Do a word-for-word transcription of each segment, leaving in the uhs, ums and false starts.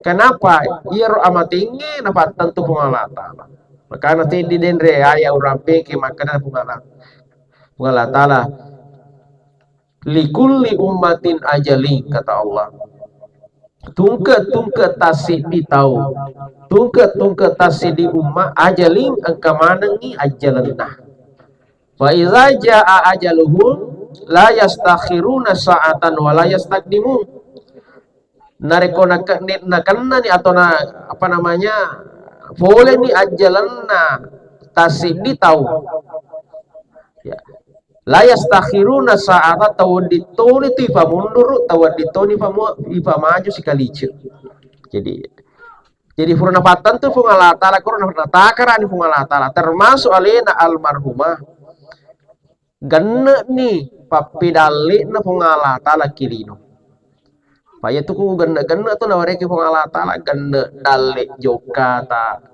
Kenapa? Iyaro amatengnge napattentu Puang Allah Ta'ala. Makana seddi denre aya urampeke makkeda Puang Allah, Puang Allah Ta'ala, "Likulli ummatin ajalin," kata Allah. Tungke-tungke tassiddi tau, tungke-tungke tassiddi umma, ajalin, engka manengngi ajjalenna. Fa iza jaa ajaluhum la yastakhiruna sa'atan wa la yastaqdimun. Narekko nake-, ne-, nakennani atau na-, apa namanya, poleni ajjalenna tassiddi tau. Ya. La yastakhiruna sa'ata, tau wedding toni tu ifamunduru, tau wedding toni ifamu-, ifamaju sikalicu. Jadi, jadi pura napattentu Puang Allah Ta'ala, kuro na-, natakarani Puang Allah Ta'ala, termasuk alena almarhumah. Genne'ni pappedalle'na Puang Allah Ta'ala ki lino. Pa iyatu ku genne'-genne' tu nawerekki Puang Allah Ta'ala, genne' dalle' jokkata,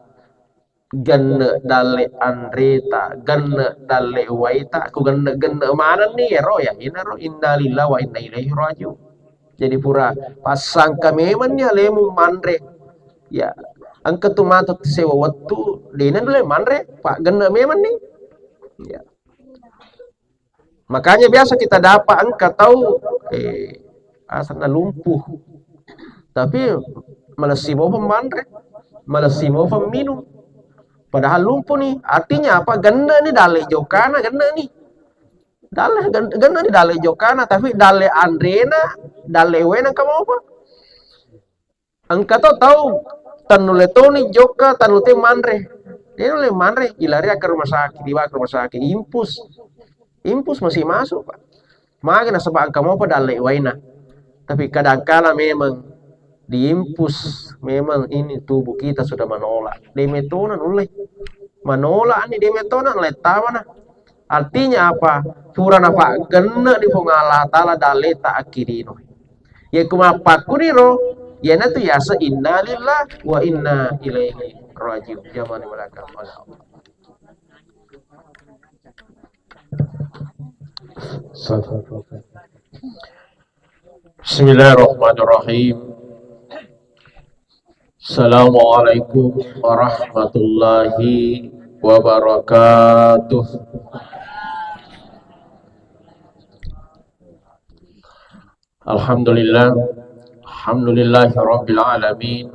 genne' dalle' anreta, genne' dalle' waita, ku genne'-genne' manenni ero, ya inaro innalillahi wa inna ilaihi raji'un. Jadi pura passangka memenni alemu manre. Ya, engka tu matu sewa wettu, dena nulle manre, pa genne' memenni. Ya. Makanya biasa kita dapat engka tau, eh, asanna lumpuh. Tapi malessi mopa manre, malessi mopa minum. Padahal lumpuh ni. Artinya apa? Genne' ni dalle' jokkana, genne' ni. Dalle', gen-, genne' ni dalle' jokkana, tapi dalle' anrena, dalle' waena engka mopa. Engka to tau tannulle toni jokka, tannulle manre. De nulle manre, ilariang ke rumah sakit, dibawa ke rumah sakit, infus. Infus masih masuk, Pak. Magi nasaba engka mopa dalle' waina. Tapi kadangkala memang diinfus, memang ini tubuh kita sudah menolak. De metona nulle. Menolak ni, de metona nulle tamana. Artinya apa? Pura napaggenne'ni Puang Allah Ta'ala dalleta akkirino. Ye ku mappakkuniro, iyanatu yaseng innalillahi wa inna ilaihi raji'un. Jamani malaikat. Bismillahirrahmanirrahim. Assalamualaikum warahmatullahi wabarakatuh. Alhamdulillah. Alhamdulillahi rabbil alamin.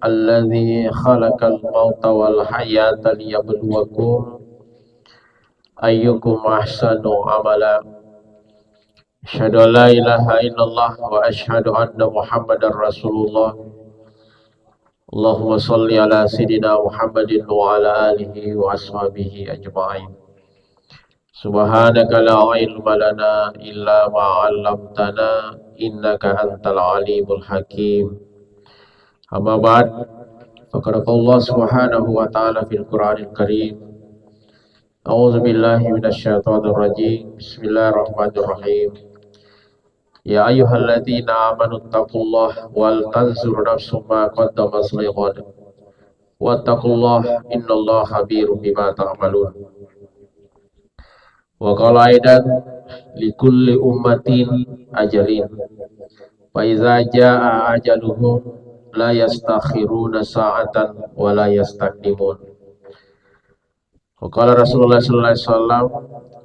Alladzi khalaqal mauta wal hayata liyabluwakum ayyukum ahsanu amala. Asyhadu an la ilaha illallah wa asyhadu anna Muhammadar Rasulullah. Allahumma shalli ala sayyidina Muhammadin wa ala alihi wa ashabihi ajma'in. Subhanaka la ilma lana illa ma 'allamtana innaka antal alimul hakim. Amma ba'd, faqad qala Allah subhanahu wa ta'ala fil Qur'anil Karim, A'udzu billahi minasy syaithanir rajim. Bismillahirrahmanirrahim. Ya ayyuhalladzina amanu taqullaha wal tanzur nafsum ma qaddamat lighad. Wattaqullaha innallaha khabirum bima ta'malun. Wa qala aidan, likulli ummatin ajalin. Fa iza jaa ajaluhum la yastakhiruna sa'atan wa la yastaqdimun. Wa qala Rasulullah sallallahu alaihi wasallam,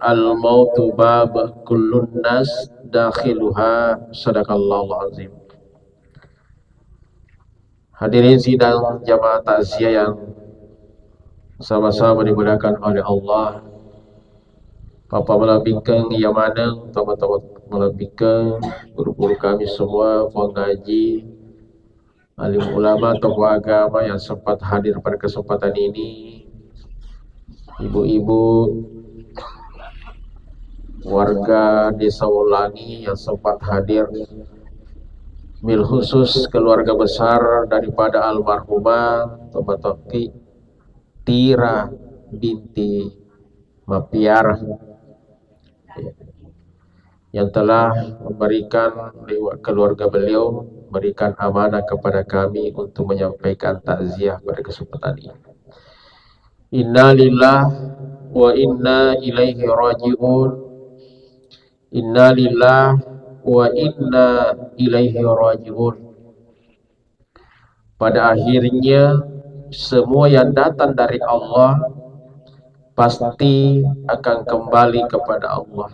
"Al mautu bab, kullun nas dakhiluha." Sadaqallahul azim. Hadirin sidang jamaah takziah yang sama-sama dimuliakan oleh Allah. Bapak malebbikkeng iya maneng, teman-teman malebbikkeng, guru-guru kami semua, Puang Haji, alim ulama, tokoh agama yang sempat hadir pada kesempatan ini, ibu-ibu warga Desa Wulangi yang sempat hadir, bil khusus keluarga besar daripada almarhumah Tomatoki Tira binti Mapiara, yang telah memberikan lewat keluarga beliau, memberikan amanah kepada kami untuk menyampaikan takziah pada kesempatan ini. Inna lillah wa inna ilaihi raji'un. Inna lillah wa inna ilaihi raji'un. Pada akhirnya, semua yang datang dari Allah pasti akan kembali kepada Allah.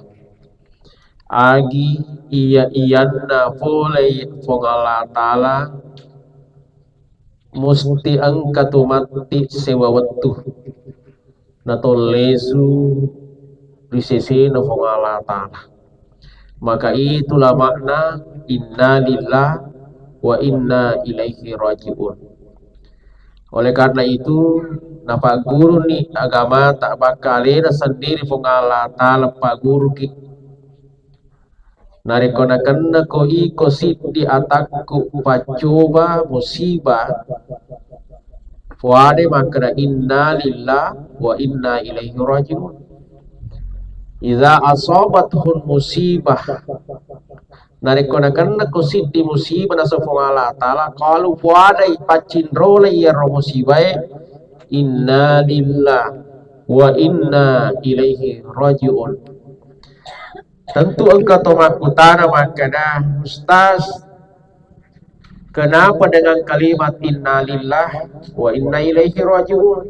Agi iya-iyanna pole Puang Allah Ta'ala, musti engka tu matti sewa wettu natollesu ri sesena Puang Allah Ta'ala. Maka itulah makna inna lillah wa inna ilaihi raji'un. Oleh karena itu, napagguruni agama tak bakal alena sendiri Puang Allah Ta'ala pagguruki. Narekko nakennako iko siddi atakku paccoba musibah, fuade makkeda inna lillah wa inna ilaihi raji'un. Iza asabathum musibah, narekko nakennako siddi musibah naseng Puang Allah Ta'ala, qalu fuadai paccinrolai iyaro musibae, inna lillah wa inna ilaihi raji'un. Tentu engka to makkutana makkeda, "Ustaz, kenapa dengan kalimat inna lillah wa inna ilaihi raji'un?"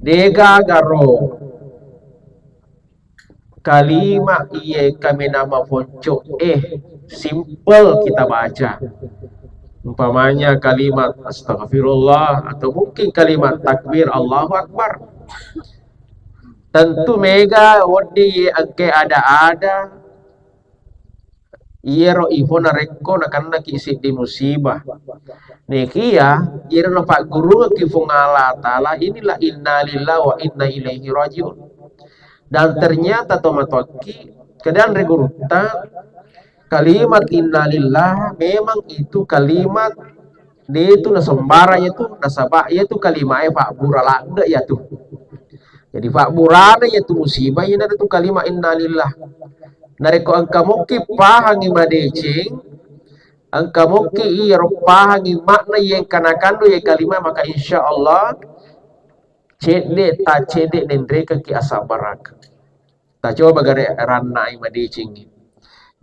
Degagaro kalimat iye kami nama fonco eh simple kita baca. Umpamanya kalimat astagfirullah atau mungkin kalimat takbir Allahu Akbar. Tentu mega wedding iye engke ada-ada iyaro ifo narekko nakennaki siddi musibah. Nekia iyaro napaggurungekki Puang Allah Ta'ala, inilah inna lillah wa inna ilaihi raji'un. Dan ternyata tomatoakki kedan ri gurutta, kalimat innalillah memang itu kalimat de tu nasembarang iyatu, nasaba iyatu kalimat e pabbura ladde iyatu. Jadi pabburana iyatu musibah iyana tu kalimat innalillah. Narekko engka mokki pahangi madeceng, engka mokki iyaro pahangi makna iya engka nakandu iya kalimat, maka insya Allah cedde ta cedde nenrekengki asabbarakeng. Tacoba gare rannai madecengngi.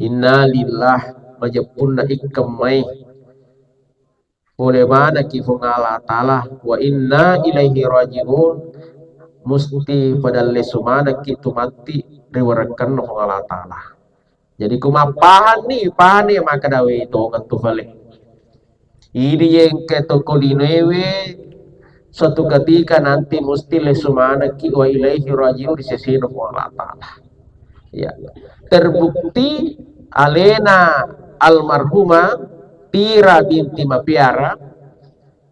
Inna lillah, majeppunna ikkemmai. Pole manekki Puang Allah Ta'ala, wa inna ilaihi raji'un, musti padallesu manekki tu matti ri warekkenna Puang Allah Ta'ala. Jadi ku mappahanni, pahanni makkeda we tongeng tu fale. Idi engka toko linoewe, suatu ketika nanti musti lesu manekki wa ilaihi raji'un ri sesena Puang Allah Ta'ala. Ya. Terbukti alena almarhumah Tira binti Mapiara,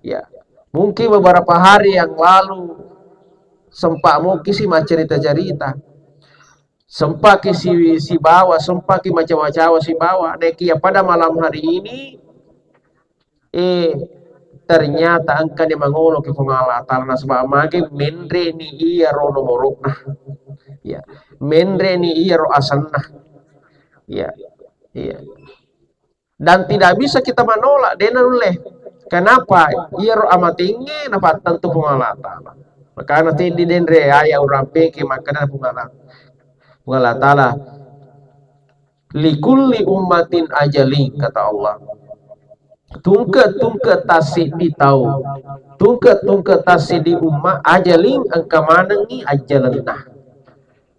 ya, mungkin beberapa hari yang lalu sempat mungkin si maccerita-cerita. Sempaki si-, sibawa, sempaki macawa-cawa sibawa. Nekia pada malam hari ini, eh, ternyata engkani mangoloki Puang Allah Ta'ala nasaba magi menreni iyaro nomorokna. Ya, menreni iyaro asenna. Ya, iya. Dan tidak bisa kita menolak, de' naulle. Kenapa? Iyaro amatengnge napattentu Puang Allah Ta'ala. Makana teddi denre aya urampeke makkeda Puang Allah, Puang Allah Ta'ala, "Likulli ummatin ajalin," kata Allah. Tungke-tungke tassiddi tau, tungke-tungke tassiddi umma ajalin engka manengngi ajjalenna.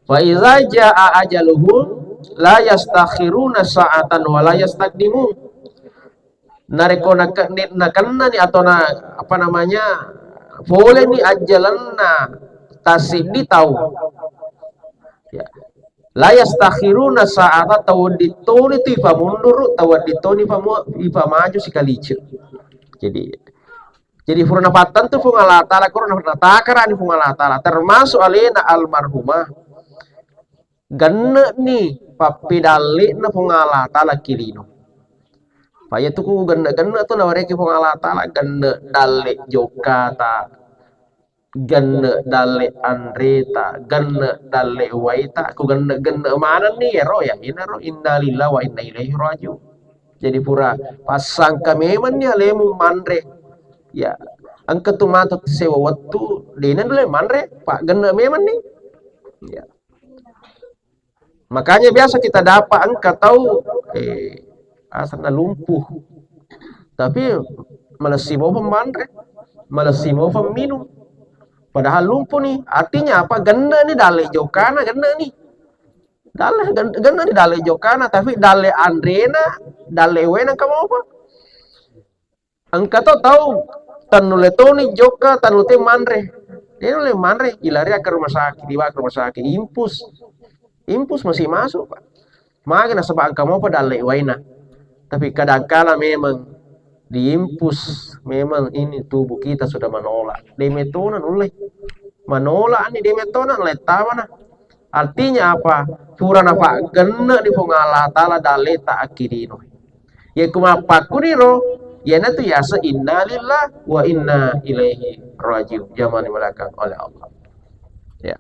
Fa iza jaa ajaluhum la yastakhiruna sa'atan wa la yastaqdimun. Narekko nake-, ne-, nakennani atau na, apa namanya, poleni ajjalenna tassiddi tau. Ya. La yastakhiruna sa'atan, tau wedding toni tu ipamunduru, tau wedding toni ipamu-, ipamaju sikalicu. Jadi, Jadi pura napattentu Puang Allah Ta'ala, koro natakarani Puang Allah Ta'ala, termasuk alena almarhumah, genne'ni pappedalle'na Puang Allah Ta'ala ki lino. Payatu ku genne'-genne' tu nawareki Puang Allah Ta'ala, genne' dalle' jokkata, genne' dalle' anreta, genne' dalle' waita, ku genne'-genne' manenni ero ya, inaro inna lillahi wa inna ilaihi raji'un. Jadi pura passangka memanni alemu manre. Ya, engka tu matu sewa wettu, dena dulu manre, pa genne' memanni. Ya. Makanya biasa kita dapat engka tau, eh, asanna lumpuh. Tapi malessi mopa manre, malessi mopa minung. Padahal lumpuni. Artinya apa? Genne ni dalle jokana, genne ni. Dalle, gen-, genne ni dalle jokana, tapi dalle anrena, dalle wena engka mopa. Engka to tau tannulle toni jokka, tannulle manre. Dia nulle manre, ilari ke rumah sakit, dibawa ke rumah sakit, infus. Infus masih masuk, Pak. Magi nasaba engka mopa dalle waina. Tapi kadangkala memang diinfus, memang ini tubuh kita sudah menolak. De metona nulle. Menolak ni de metona nulle tamana. Artinya apa? Pura napaggenne di Puang Allah Ta'ala dalle ta akkidino. Ye kumappakuniro, iyanatu yase inna lillah wa inna ilaihi rajiun. Jamani belakang oleh Allah. Ya.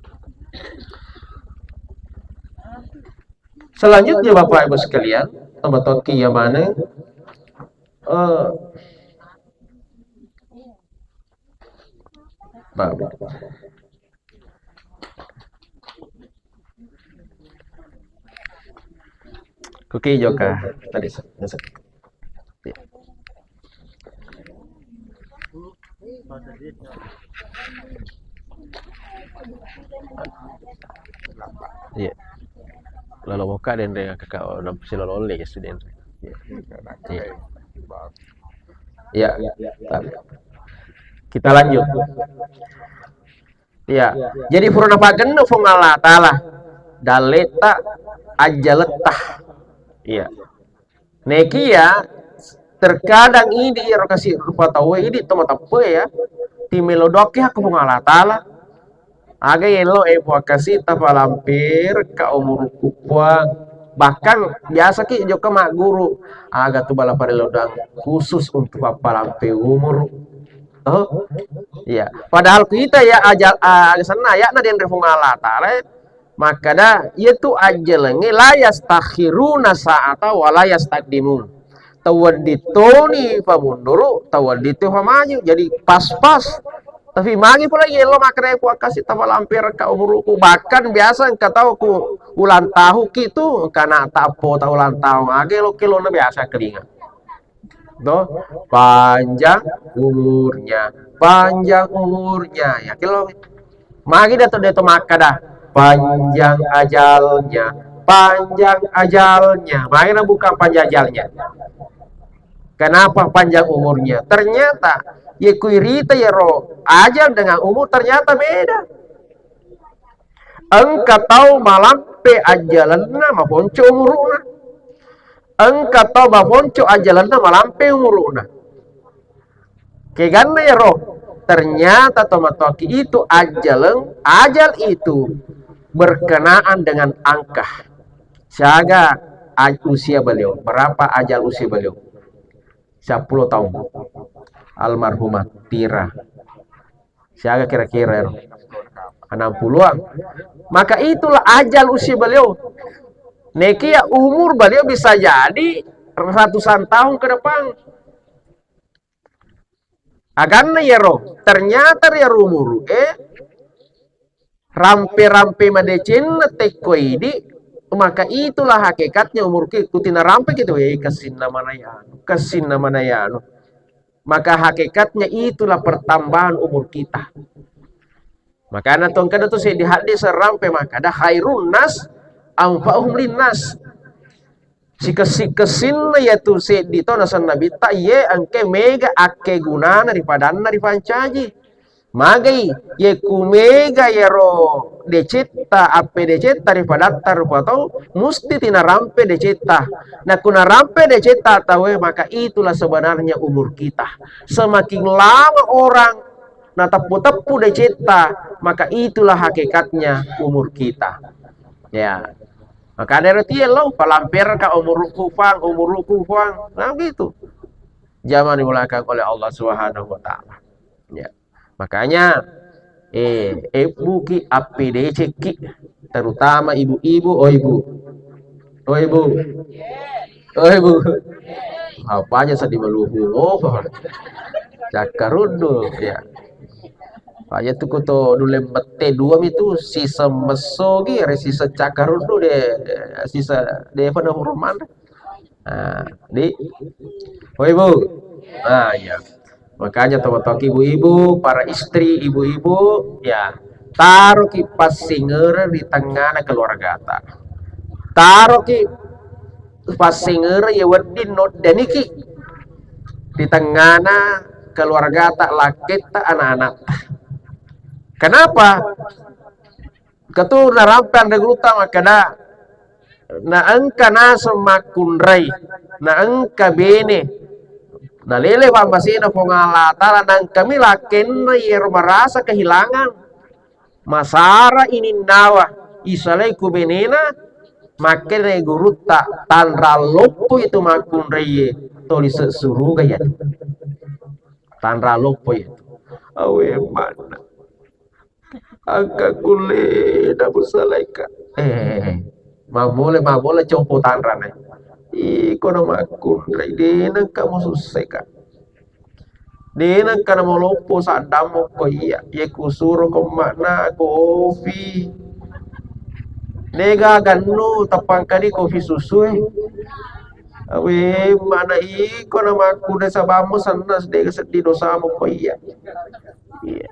Selanjutnya, Bapak Ibu sekalian, tomatoki ya mana? Eh, Bapak. Oke, Joka. Tadi se-, se-, Iya. Lalo boka denre kakak, oh, nampa silolo le ke denre. Iya. Iya. Iya. Kita lanjut. Iya. Jadi pura napagenne Puang Allah Ta'ala. Dalleta, ajjaletta. Iya. Nekia terkadang idi ero kasi rupa tauwe idi to mateppe ya. Timelo dokke hakku Puang Allah Ta'ala. Aga yello e Puang kasi tapalamperka umurku Puang. Bahkan biasa ki jokka magguru, aga tu bala parelodang khusus untuk papalampe umur. Oh, iya. Padahal kita ya ajal, ah, sanna ayatna denre Puang Allah Ta'ala, eh, makkada, iyatu ajjalengnge la yastakhiruna sa'ata wa la yastaqdimun. Tau wedding toni famunduru, tau wedding to famaju. Jadi pas-pas. Tapi magi pula yello makkada Puang kasi tapalamperka umuruku. Bahkan biasa engka tau ku ulang tahun ki tu, engka na tappo tau ulang tahun. Age lo kelona biasa kelinga. Toh, panjang umurnya, panjang umurnya. Ya, kelo. Magi dato, dato makkada, panjang ajalnya, panjang ajalnya. Magi na bukan panjang ajalnya. Kenapa panjang umurnya? Ternyata, ye kuirita yero ajal dengan umur ternyata beda. Engka tau malampe ajjalenna maponco umuru'na. Engka tau maponco ajjalenna malampe umuru'na. Keganna yero, ternyata tomatoaki itu ajjaleng, ajal itu berkenaan dengan angka. Siaga aj-, usia beliau, berapa ajal usia beliau? Sepuluh tahun. Almarhumah Tira. Siaga kira-kira ero? Enam puluhan. Maka itulah ajal usia beliau. Nekia umur beliau bisa jadi ratusan tahun ke depan. Aganna yero, ternyata ri yero umuru, eh, rampe-rampe madecenna tekko idi, maka itulah hakikatnya umur ki-, kutina rampe kita, eh, kessinna manayanu, kessinna manayanu. Maka hakikatnya itulah pertambahan umur kita. Makana tongkada tu seddi hadis rampe makkada khairun nas anfa'uhum linnas. Sikessi-kessinna yatu seddi to nasenna bitta ye engke mega akkegunana ri padanna ripancaji. Magai, ye ku mega yero decetta, appedecetta ri padatta rupa tau, musti tinarampe decetta. Na ku narampe decetta tauwe, maka itulah sebenarnya umur kita. Semakin lama orang nateppu-teppu decetta, maka itulah hakikatnya umur kita. Ya. Maka ada roti lo, palamperka umurku Puang, umurku Puang. Nah, gitu. Zaman di belakang oleh Allah Subhanahu wa Ta'ala. Ya. Makanya, eh, ebbuki, appedecekki, terutama ibu-ibu, oh ibu, oh ibu, oh ibu, apa aja sedih meluhu, oh, cakkaruddu, ya. Aja tu kuto dule mette dua mi tu, sisa mesogi, re sisa cakkaruddu de, sisa de pada rumah. Nah, di, oh ibu, Ah, iya. Makanya, teman-teman, ibu-ibu, para istri, ibu-ibu, ya, taroki passingereng ri tengngana keluargata. Taroki passingereng ya wedding noddaniki ri tengngana keluargata, lakketta, anak-anakta. Kenapa? Ketu narampe anre gurutta makkeda, naengka naseng makkunrai, naengka bene, nalele pammasena Puang Allah Taala, naengkami lakkenna iyaro marasa kehilangan, masara ininnawa, isalai ku benena, makkeda gurutta, tanra loppo itu makkunraiye, toli se-, suruga ya. Tanra loppo itu. Awe manna. Engka kulle na musalaika. Eh, mabole, mabole compo tanrana. Iko na makkunrai, de nengka mususseka. De nengka na moloppo saddammu ko iya. Ye kusuro ko makna kofi. De gagannu tapangkadi kofi susu e. Awe, mana iko na makkunrai sabammu senna de seddi dosamu ko iya. Iya.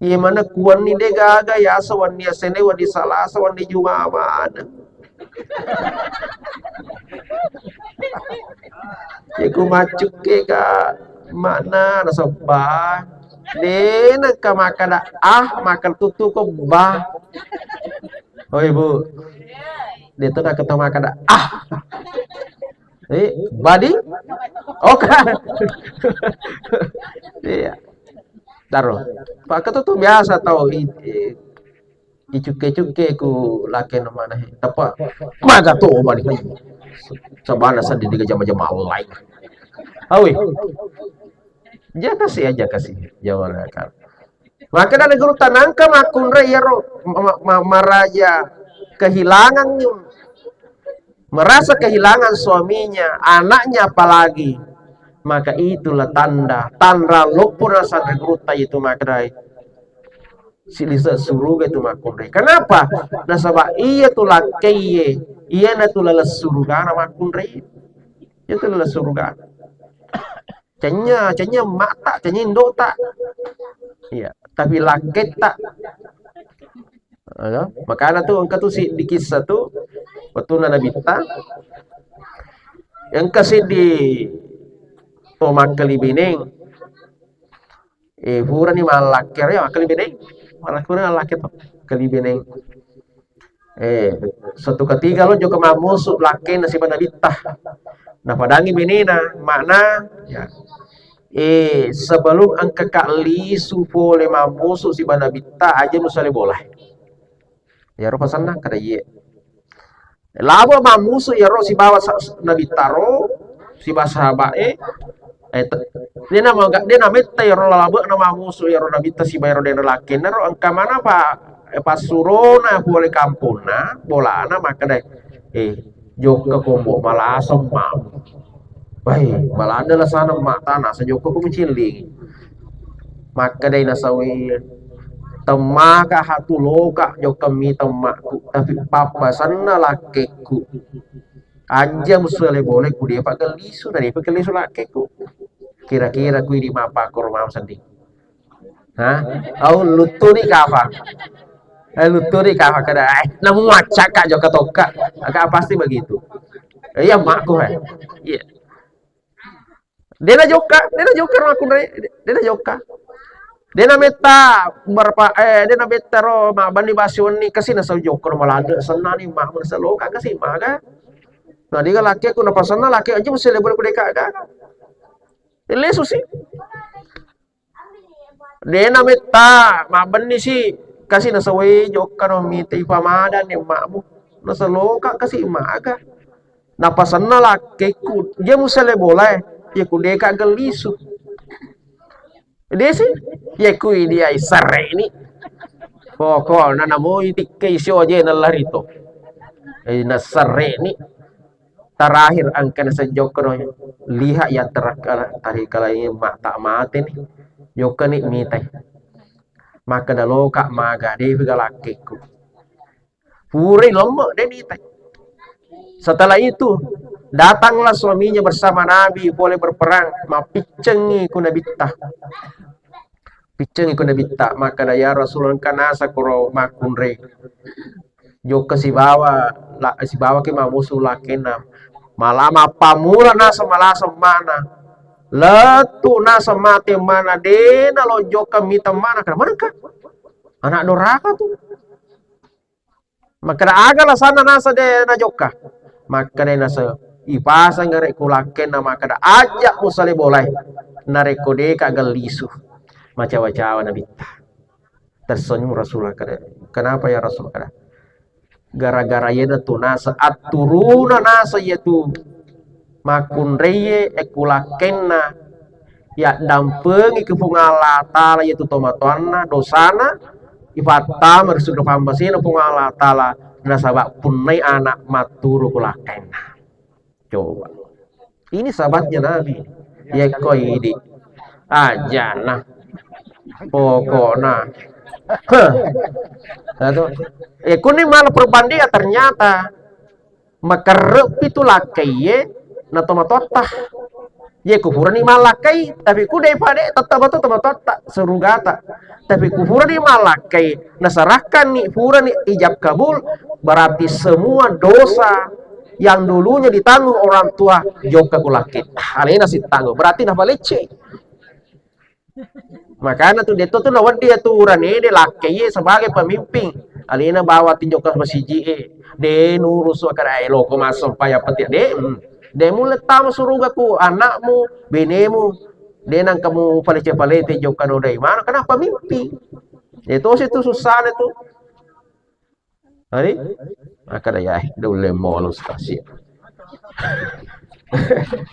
Iye maneng kuwenni de gaga, yaseng wenni Asenne, wenni Salasa, wenni Juma maneng. Iye ku maccukke ka makna nasabba. De nengka makkeda ah, makkeda tuttu ko ba. Oh, Ibu. De tu nakketo makkeda ah. Eh, badi? Oka. Iya. Taro. Pak, ketu tu biasa tau i-, i-, icukke-cukke ku laki no mana he. Tapa maga to bali. Sabana seddi diga jama-jama lain. Awi. Aja kasi, aja kasi. Jawara kan. Makkeda gurutta, naengka makkunrai iyaro ma-, ma-, maraja kehilangan, merasa kehilangan suaminya, anaknya apalagi, maka itulah tanda, tanra loppo naseng gurutta itu makkedai. Si lise suruga itu makkunrai. Kenapa? Nasaba iya tu lakkaiye, iyana tu laleng surugana makkunrai. Iya tu laleng surugana. Cenya, cenya mata, cenya indota. Iya, tapi lakketta. Makana tu engka tu si di kisah tu, wettunna Nabitta, engka si di to makkali bineng. Eh, purani mallakkero ya, makkali bineng. Mallakkero mallakke to, makkali bineng. Eh, suatu ketika lo jokka mammusu lakkenna siba Nabitta. Napadangi benena, makna, ya. Eh, sebelum engka ka lisu pole mammusu siba Nabitta, aja musale bola. Iyaro pasenna kada iye. Labo mammusu iyaro sibawa sa-, Nabitta ro, sibawa sahabat e, eh, te-, dena maga-, dena metta iyaro labo na mammusu iyaro Nabitta sibawa iyaro dena lakkenna ro, engka mana pa-, eh, passurona pole kamponna, bolana makkeda, eh, jokka kombo malaseng mamu. Wai, balanda lasana mata nasa jokka ku mucillingi. Makkedai nasawi, temmaka hatu loka jokka mita emmakku, tapi pappasenna lakkekku. Aja musale bole ku depa gelisu, na depa gelisu lakkekku. Kira-kira kui di mapakoro mau seddi. Ha? Au luttuni kafa. Eh, luttuni kafa kada. Eh, namu macca ka jokka tokka. Aka pasti begitu. Eh, iya makku, eh. Iya. Dena jokka, dena jokka ro makkunrai, dena jokka. Dena metta berapa, eh, dena metta ro mabbanni basi wenni kasi nasau jokka ro malade sennani ma, saloka kasi maga. Nah, diga lakkekku napasenna lakke aja mesti lebur ku deka ga. Lesu si. Dena metta, mabbenni si, kasi nasawai jokka no mita ipamadanni emmakmu. Nasaloka kasi maga. Napasenna lakkekku, je musele bolae, ye ku deka gelisu. Desi, ye ku idi ai serreni. Pokokna namoi tikke isi oje nallarito. Eh, naserreni. Terakhir engka naseng jokka no, lihat yang terakala-, tadi kala ini ma-, tak mate ni, jokka ni mitai. Makkeda loka maga, de ga lakkekku. Purai lemme de nitai. Setelah itu, Datanglah suaminya bersama Nabi, boleh berperang, mappiccengi ku Nabitta. Piccengi ku Nabitta, makkeda, "Ya Rasulullah, engka naseng kuro makkunrai. Jokka sibawa, la-, sibawaki mamusu lakkenna. Mala mappamula naseng malasa emmana. Lettu naseng mate emmana, de nalo jokka mita emmana." Kena mereka. Anak doraka tu. Makkeda, "Aga lasanna naseng de najokka?" Makkeda naseng, "Ipasang gare ku lakkenna makkeda, ajja musale bolae. Narekko deka gellisu." Macawa-cawa Nabitta. Tersenyum Rasulullah, kada, "Kenapa ya Rasul?" Kada, gara-gara iyana tu naseng, atturuna naseng iyatu makkunraie, e, ku lakkenna, yaddampengi ku Puang Allah Taala iyatu tomatoanna, dosana, ipattama ri surga pambasena Puang Allah Taala, nasaba punnai anak matturu ku lakkenna. Coba. Ini sahabatnya Nabi. Yekko idi. Ajana. Pokokna. Heh. Nah, tuh. Eh, kuni malah perbandingan ternyata makerrepi tu lakkaie na tomatoatta. Ye ku purani mallakkai, tapi ku de pade tetta batu tomatoatta, surugata. Tapi ku purani mallakkai, nasarakkanni purani ijab kabul, berarti semua dosa yang dulunya ditanggung orang tua jokka ku lakke. Alena sitanggung, berarti napalecce. Makana tu deto tu nawedding atu urane de lakkaie sebagai pemimpin. Alena bawa ti jokka masiji e. De nurusu kada e loko massempajang peti de. Hmm. De mulle tama suruga ku anakmu, benemu. De nangka mu palece-palete jokka no dai mana, kenapa mimpi? Itu sih tu susahnya tu. Hari? Makkeda, "Ya, de ulle molo stasi."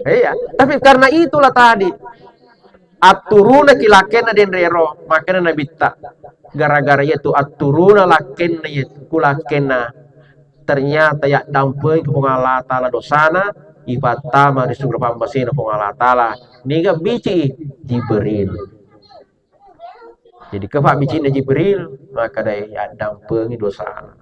Iya, tapi karena itulah tadi, atturuna ki lakkenna denrero, makkeda Nabitta, gara-gara iyatu atturuna lakkenna iyatu, ku lakkenna, ternyata yaddampengi Puang Allah Taala dosana, ipattama ri surga pambasena Puang Allah Taala. Niga bici? Jibril. Jadi, ke pabbicinna Jibril, makkeda yaddampengi dosana.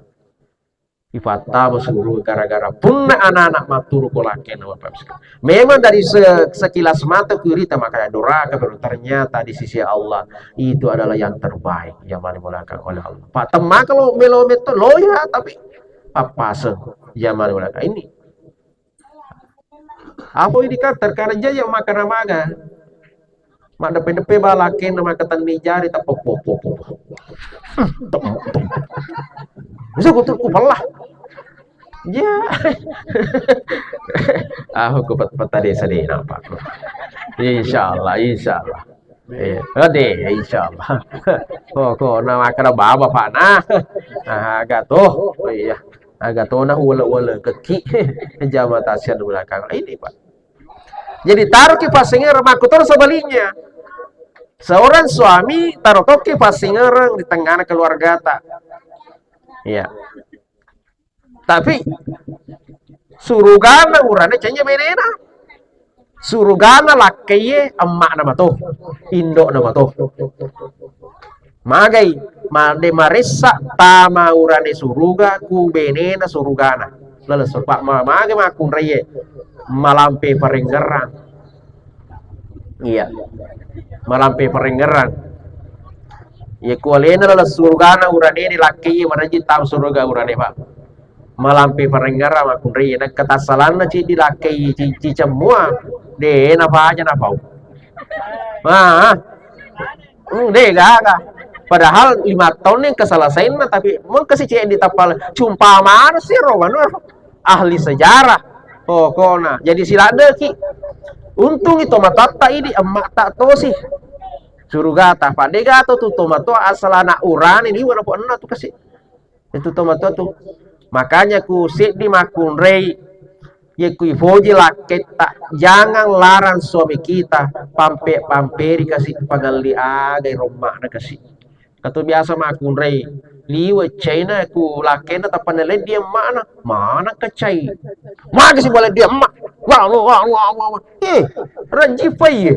Ipattama suruga gara-gara punna anak-anak matturu ko lakkenna, Bapak Ibu sekalian. Memang dari se-, sekilas mata kurita makkeda doraka, pero ternyata di sisi Allah itu adalah yang terbaik, yang dimuliakan oleh Allah. Pak, temma kalau melo metto loya, tapi apa se-, yang dimuliakan ini. Apa ini kan terkadang jaja makan maga. Mak depe-depe balaken nama ketenni jari tak pop pop pop pop. Tem, tem. Bisa ku tuh ku pelah. Ya. Ah, ku pet-, peta desa deh nampak. Insya Allah, insya Allah. Iya, ade, insya Allah. Ko, ko, na makkeda baba, Pak, nah. Ah, aga to. Oh, iya. Aga to na uwele-uwele keki. Jama tasian belakang. Ini, Pak. Jadi, taruh ki pasengera, makku terus sebaliknya. Seorang suami taruh toki pasengera di tengah keluarga ta. Iya. Tapi surugana urane cenge benena. Surugana lakkaiye emma'na mato, indo'na mato. Magai, ma-, de maressa tama urane suruga ku benena surugana. Laleng suruga, ma-, magai makkunraiye malampe parengngerang. Iya. Malampe parengngerang. Iya, ku alena laleng surugana urane de lakkaiye maraji tau suruga urane, Pak. Malampe parengngerang makkunrai, nakkatassalanna ceddi lakkai ci-, cicemmua, de napaja napau. Ah, hmm, de gaga. Padahal lima tahun yang kesalasainna, tapi mengkasi ceddi tappal, cumpa mana sih ro, manu? Ahli sejarah pokona. Jadi siladdeki. Untung itu matatta idi, emma tak tosi. Surugata, padega to tu tomatoa asal anak urane liwa na ponna tu kasi. Itu tomatoa tu. Makanya ku seddi makkunrei, ye ku ifoji lakketta, jangan larang suami kita pampe-, pamperi kasi pangelli agai romma'na kasi. Katu biasa makkunrei, liwe caina ku lakkenna tappa naleddi emma'na, mana kacai. Magi si baleddi emma. Wah, wah, wah, wah, wah, wah. Eh, rajjipai.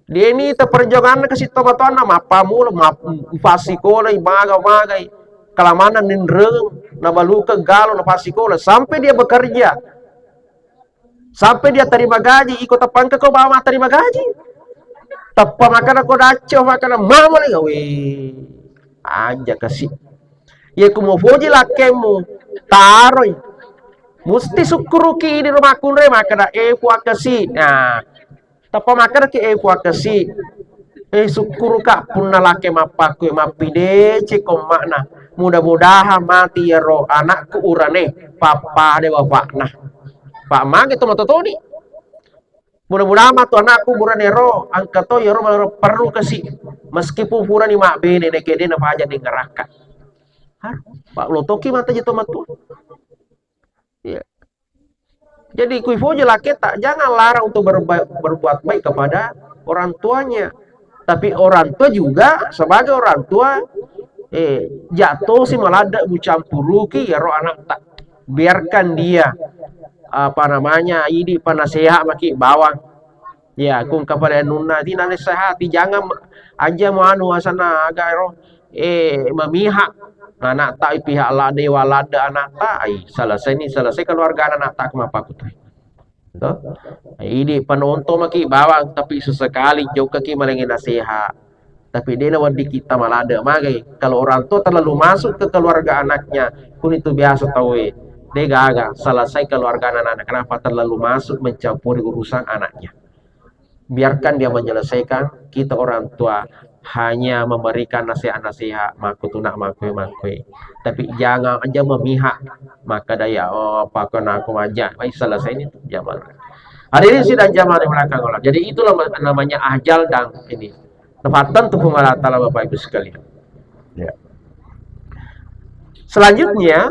Deni ta perjuanganna kasi tomatoanna, mappamula, map-, fassikolai, maga-magai. Kalamanna ninreng, nabaluka galo, nafassikola. Sampai dia bekerja. Sampai dia terima gaji, iko teppa engka ko bawa terima gaji. Teppa makkeda ko dacco, makkeda mama lagi, weh, aja kasi. Ye ku mupoji lakkemu, taroi. Musti sukkuruki idi ro makkunrai, makkeda, eh, puakkasi. Nah, teppa makkeda ki, eh, puakkasi. Eh, sukkuruka punna lakke mappakku, mappideceng ko makna. Mudah-mudahan mati iyaro anakku urane, pappada bapakna. Pak mage to matotoni. Mudah-mudahan matu anakku burane ro, engka to iyaro maloro perlu kasi. Meskipun purani mabbene, neke de napaja dengerakka. Har, Pak lotoki mata je to matu. Iya. Jadi kui foje laketa, jangan larang untuk berba-, berbuat baik kepada orang tuanya. Tapi orang tua juga sebagai orang tua, eh, jatuh si maladde mucampuruki iyaro anakta. Biarkan dia, apa namanya, idi panasehat maki bawang. Ya, kung kapale anunna, ti nasehati, jangan ma-, aja mu anu asana aga ero, eh, memihak. Anakta pihak ladde, waladde anakta, ai, selesai ni, selesai keluarga anakta, kenapa aku tuh? Toh? Idi penonton maki bawang, tapi sesekali jokaki malengi nasihat. Tapi dena wedding kita maladde magai. Kalau orang tua terlalu masuk ke keluarga anaknya, kuni tu biasa tauwe. De gaga, selesai keluarga anak-anak. Kenapa terlalu masuk mencampuri urusan anaknya? Biarkan dia menyelesaikan, kita orang tua hanya memberikan nasihat-nasihat, makkutuna makkue-makkue. Tapi jangan aja memihak, maka daya, oh, apa kena aku aja, baik selesai ini tuh zaman. Hadirin sidang jamaah di belakang Allah. Jadi itulah namanya ajal dan ini. Tepatan tuh Allah Ta'ala Bapak Ibu sekalian. Ya. Selanjutnya,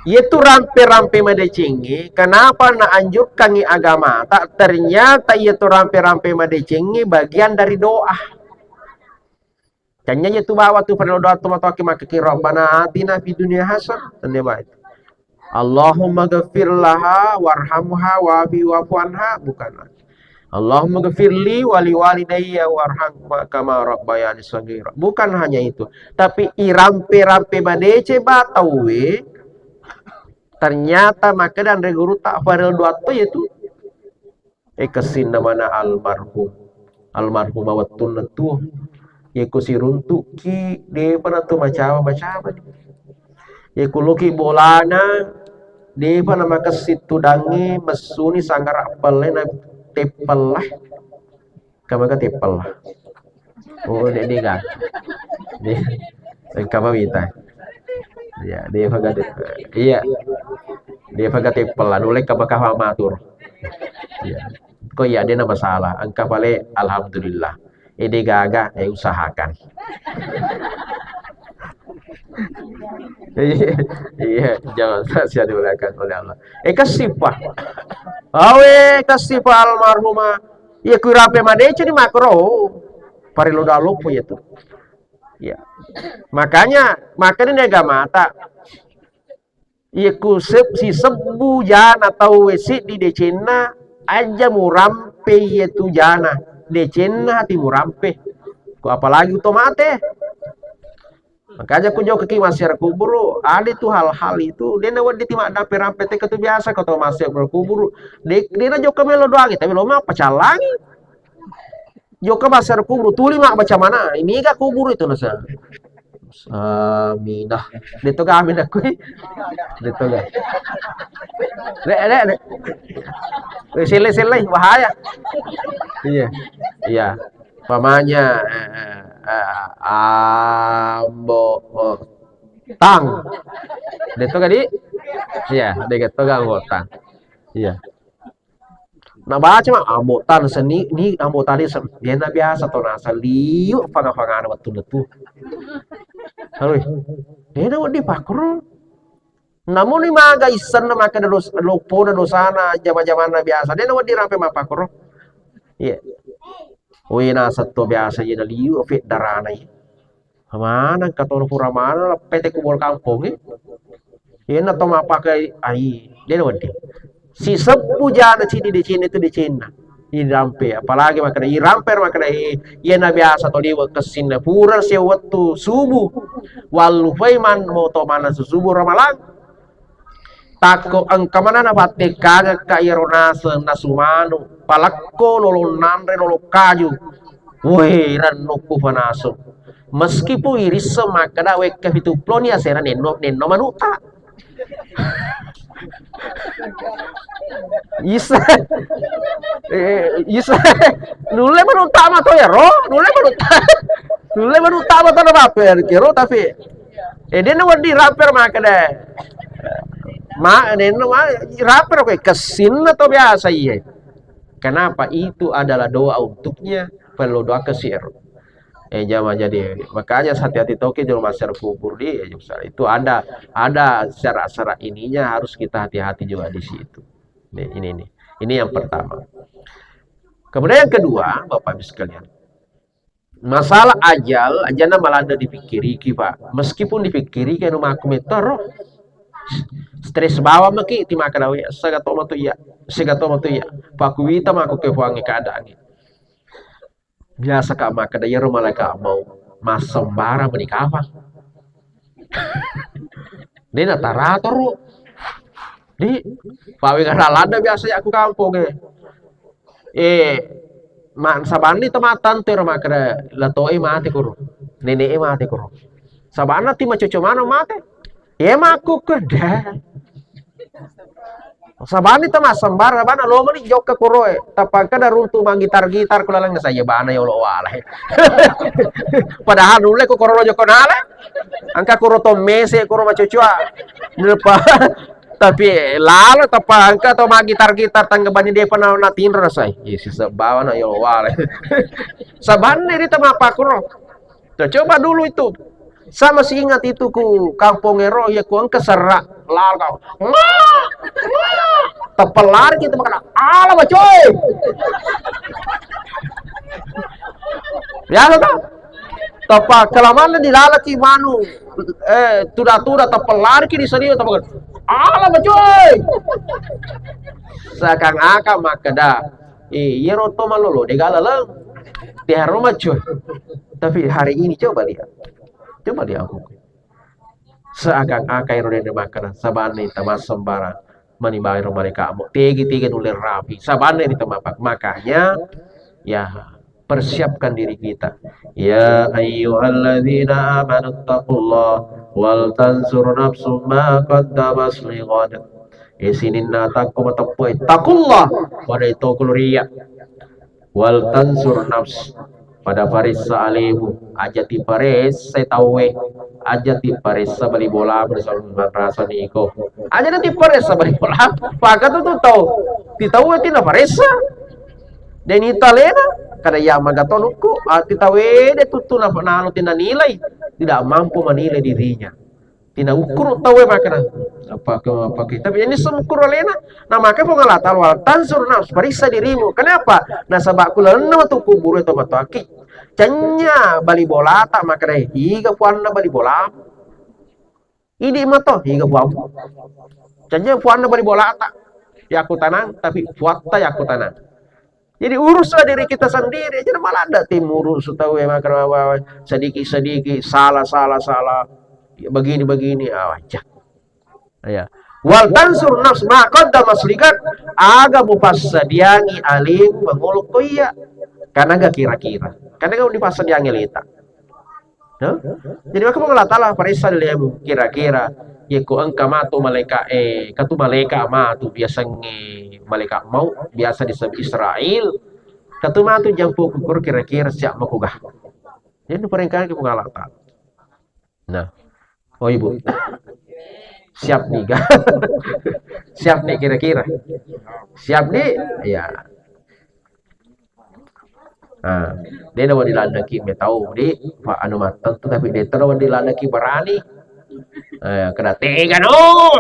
yaitu rampe-rampe madecengnge, kenapa naanjurkangngi agama? Tak ternyata yaitu rampe-rampe madecengnge bagian dari doa. Canya yaitu bawa tu pada doa tu matoaki makkeki Rabbana atina fid dunya hasanah. Tende baik. Allahumma ghafir laha warhamha wa'afi wa'fu anha, bukan. Allahumma ghafirli wali walidayya warhamhuma kama rabbayani shaghira. Bukan hanya itu, tapi irampe-rampe madeceng ba tauwe, ternyata makkeda anre guru tak fare doa to yaitu. Eh, kessinna mana almarhum. Almarhumah wettunna tuo. Yeko siruntu'ki, depa na tu macawa-macawa. Yeko loki bolana, depa na makessing tudangnge, messuni sanggara pellena teppella. Kamaga teppella. Oh, de, de ga. De, engka mawita. Iya, de faga de. Iya. De faga teppella. Dole ka baka matur. Iya. Ko iya, de na masalah. Engka pale, alhamdulillah. Eh, de gaga, eh, usahakan. Iya, iya, jangan sia-sia dimuliakan oleh Allah. Eh, kasipa. Awe, kasipa almarhumah. Iya, kui rampe madeceng ni makro. Parellu daloppo iya tu. Iya. Makanya, makanya ni agamata. Iya ku seb-, sisebbu jana tauwe siddi decenna, aja murampe iya tu jana. Decenna hati murampe. Ko apalagi to mate. Makanya ku jokka ki massiara kuburu, ada tu hal-hal itu, de na wedding ti maddampe-rampe teka tu biasa ko to massiara kuburu. De, de na jokka melo doangi, tapi lo ma pacallangi. Jokka massiara kuburu, tuli ma baca mana, ini ga kuburu itu nasa. Aminah. De to ga aminah kui. De to ga. Le, le, le. Eh, sele, sele, bahaya. Iya. Iya. Umpamanya, eh, eh, eh, ambo, oh, tang. De to ga di? Iya, de to ga ambo tang. Iya. Na baca ma ambo tang seni, ni ambo tadi sem-, de na biasa to nasa liu fanga-fangana wettunna tu. Halo. De na wedding pakro. Namuni maga issenna makkeda dos-, loppona dosana, jama-jamanna biasa. De na wedding rampe mappakoro. Iya. Wena setto biasa iya naliu feddarana iya. Maneng katoro pura maneng leppete kubur kampong, eh. Iyanna to mappake ai, de na wedding. Sisebbu jana cidi decenna itu decenna. Irampe, apalagi makkeda irampe, makkeda i-, iyana biasa to liwe' kessinna pura sewwa wettu subuh. Wallupai man-, moto maneng susubuh Ramalang. Akko engka manana pattekkangekka iyaro naseng nasu manu, palakko lolong nanre lolong kaju. Woi, rennukku panaseng. Meskipun irisseng makkeda wekka pitu puloni asera nenno, nenno manutta. Isa. Eh, isa. Nulle manutta mato yaro, nulle manutta. Nulle manutta mato na bape kero, tapi eh, dia na wedding rapper makkeda. Ma, nenno ma, rapper koe kessinna to biasa iye. Kenapa? Itu adalah doa untuknya, perlu doa kesir. Eh, jama jadi, makanya hati-hati toki jolo masyarakat kubur di, eh, itu ada, ada syarat-syarat ininya, harus kita hati-hati juga di situ. Nih, ini nih. Ini yang pertama. Kemudian yang kedua, Bapak Ibu sekalian, masalah ajal, ajalna maladde dipikkiriki, Pak. Meskipun dipikkiriki anu makku metoro, stres bawang maki, ti makkeda we, sega to matu iya, sega to matu iya. Pakkuwita makku ke puangnge keadaangnge. Biasa ka makkeda iyaro malaika mau massembara meni kapang. De na taratoro. Di, paweng ara ladde biasa ya ku kampong e. Eh, ma, sabanni to mattantu ero makkeda, "La toe mate kuro. Nene'e mate kuro." Sabanna ti macoco maneng mate. Ye makkukkeda. Sabanni to massembara, bana lo meni jokka kuro e. Tappa engka da runtu maggitar-gitar ku laleng saya bana yolo wala. Padahal nulle ko kuro jokka nale. Engka kuro to mese, kuro macocoa. Nepa. Tapi lalo tappa engka to maggitar-gitar tangga bani depa na, na tinro rasai. Ye, sisebbawa na yo wale. Sabanne ri tama pakuro. Tuh, coba dulu itu. Saya masih ingat itu ku kampong ero, ya ku engka serra. Lalo kau. Tappa lari kita makan. Ala, coy. Biasa tau? Tappa kelamanna dilalaki manu, eh, tuda-tuda tappa lariki di sadio tappa, "Ala, coy!" Seakan-akan makkeda, "Eh, iyaro to malolo de galaleng." Tiaro, coy. Tapi hari ini coba lihat. Coba lihat aku. Seakan-akan ero dende makkeda, sabanna tamassembara mani bairo malaika'mu. Tegi-tegi nulle rapi. Sabanna ri tamapak. Makanya, ya, persiapkan diri kita. Ya ayyuhalladzina amanu taqullah wal tanzur nafsum ma qaddamat lighad. Eh, sininna takko mateppu, eh, taqullah. Pada itu kulo ria. Wal tanzur nafs, pada paressa alemu, aja tiparessa tauwe, aja tiparessa bali bola, pada salu manrasa niko. Aja na tiparessa bali bola, maka tu, tu tau, ti tauwe tina paressa. Deni talena, kada ya maga tonukku, ati tawede tuttu na nanu tina nilai, tidak mampu menilai dirinya. Tina ukkuru tauwe makkeda, apa ke, apa ke. Tapi ini semukuru alena. Nah, maka Puang Allah Ta'ala, "Wal tanzur nafs, periksa dirimu." Kenapa? Nasaba ku lalenna matu kuburu to matoaki. Canya bali bolata makkeda, "Iga puanna bali bola?" Idi mato, "Iga puan?" Canya puanna bali bolata. Yaku tanang, tapi puatta yaku tanang. Jadi uruslah diri kita sendiri. Jadi malah ada tim urus tahu ya, makan apa, sedikit-sedikit, salah, salah, salah. Ya, begini, begini, ah, aja. Ya. Wal tansur nafs ma qaddamat lighad, aga mupassadiangi alim mangolok ko iya. Karena gak kira-kira. Karena gak dipassadiangi leta. No? Jadi maka Allah Ta'ala paressa lemu kira-kira yeko engka matu malaika, eh, katu malaika matu biasangnge malaika mau biasa disebut Israel, katu matu jampu kukur kira-kira siap makuga. Jadi parengkaki Puang Allah Ta'ala. Nah, oh ibu, siap nih ga? Siap nih kira-kira? Siap nih? Ya. Ah, de na wedding ladeki metau di, Pak, anu mattentu, tapi de to na wedding ladeki berani. Eh, kena tega no.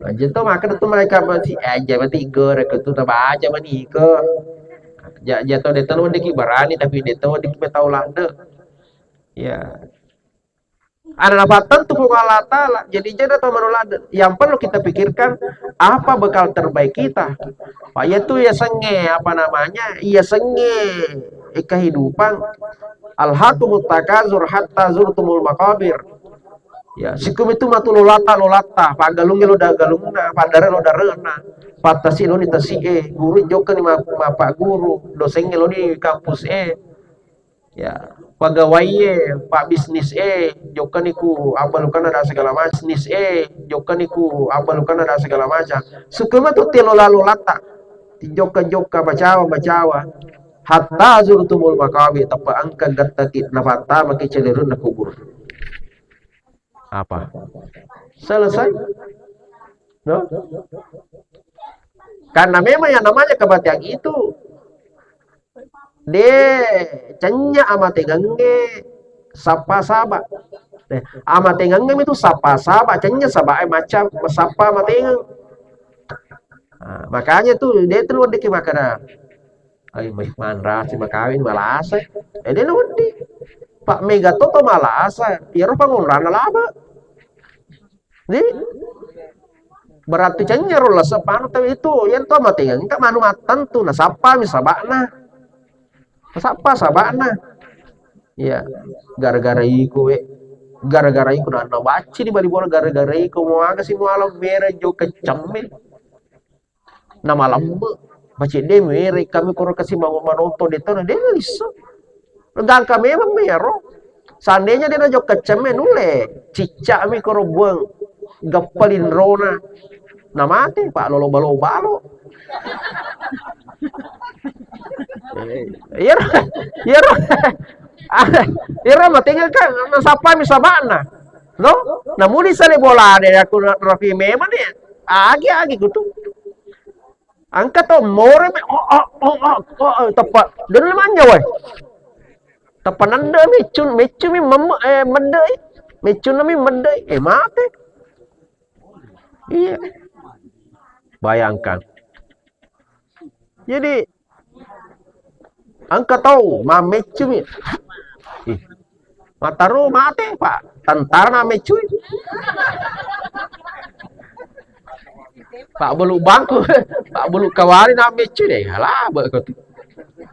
Aja to makan tu mereka masih aja mati gore ke tu tabaca mani ke. Ja, ja to de to na wedding berani, tapi de to wedding metau lade. Ya. Ada dapat tentu Puang Allah Ta'ala. Jadi, jadi atau manuladde. Yang perlu kita pikirkan, apa bekal terbaik kita. Pak, yaitu ya senge, apa namanya, ya senge, eh, kehidupan. Alhaakumut takazur hatta zurtumul maqabir. Ya, sikkumi tu matu lolata, lolata, paggalungnge lo dagalungna, paddare lo darena, pattasi lo ni tasi e, guru jokkani ma-, mappaguru, dosengnge lo ni kampus e. Ya, pegawai e, pak bisnis e, jokkani ku abbalukanna dan segala macam, bisnis e, jokkani ku abbalukanna dan segala macam. Sikkumi matu te lola-lolata, jokka-jokka, bacawa, bacawa. Hatta zurtumul maqabir, tappa engka gattaki nafattamaki celirunna kubur. Apa? Selesai. No? Karena memang yang namanya kematian itu de cenya amatengengnge sappa saba. Eh, amatengengnge itu sappa saba, cenya saba e macam sappa amatengeng. Nah, makanya tuh dia itu wedding makkeda, "Ai, mai manrasi makawin malasa." Eh, dia wedding. Pak mega to, to malasa, iyaro pangonrana laba. Di? Berarti cengngero lasa panu tawi itu, yang to amatengengnge manu mattentu, nasappa mi sabana. Nasappa sabana. Iya, gara-gara iko we, gara-gara iko na, na bacci di bali bola, gara-gara iko mau aga si muala mere jo kecemme. Na malemme. Macedde mere kami koro kasi mau manonton de tona de lissa. Gangka memang mero. Seandainya de na jo kecemme nulle cicca mi koro buang gappa linrona. Na mate, Pak, lolo balo-balo. Iyaro, iyaro, iyaro matenga kan, nasappa mi sabana. No? Namuni sale bolana, aku na-, rapi memang ni. Agi-agi kutu. Engka to more me, oh, oh, oh, oh, oh, oh, teppa. Dulu manja, woi. Teppa nende meccun, meccun mi memme, eh, mende, eh. Meccun mi mende, eh, mate. Iya. Bayangkan. Jadi, engka tau mammeccumi. Ih, mataro mate, Pak. Tentara nammeccui. Pak bulu bangku, Pak bulu kawari nammeccui deh. Halaba kau tuh.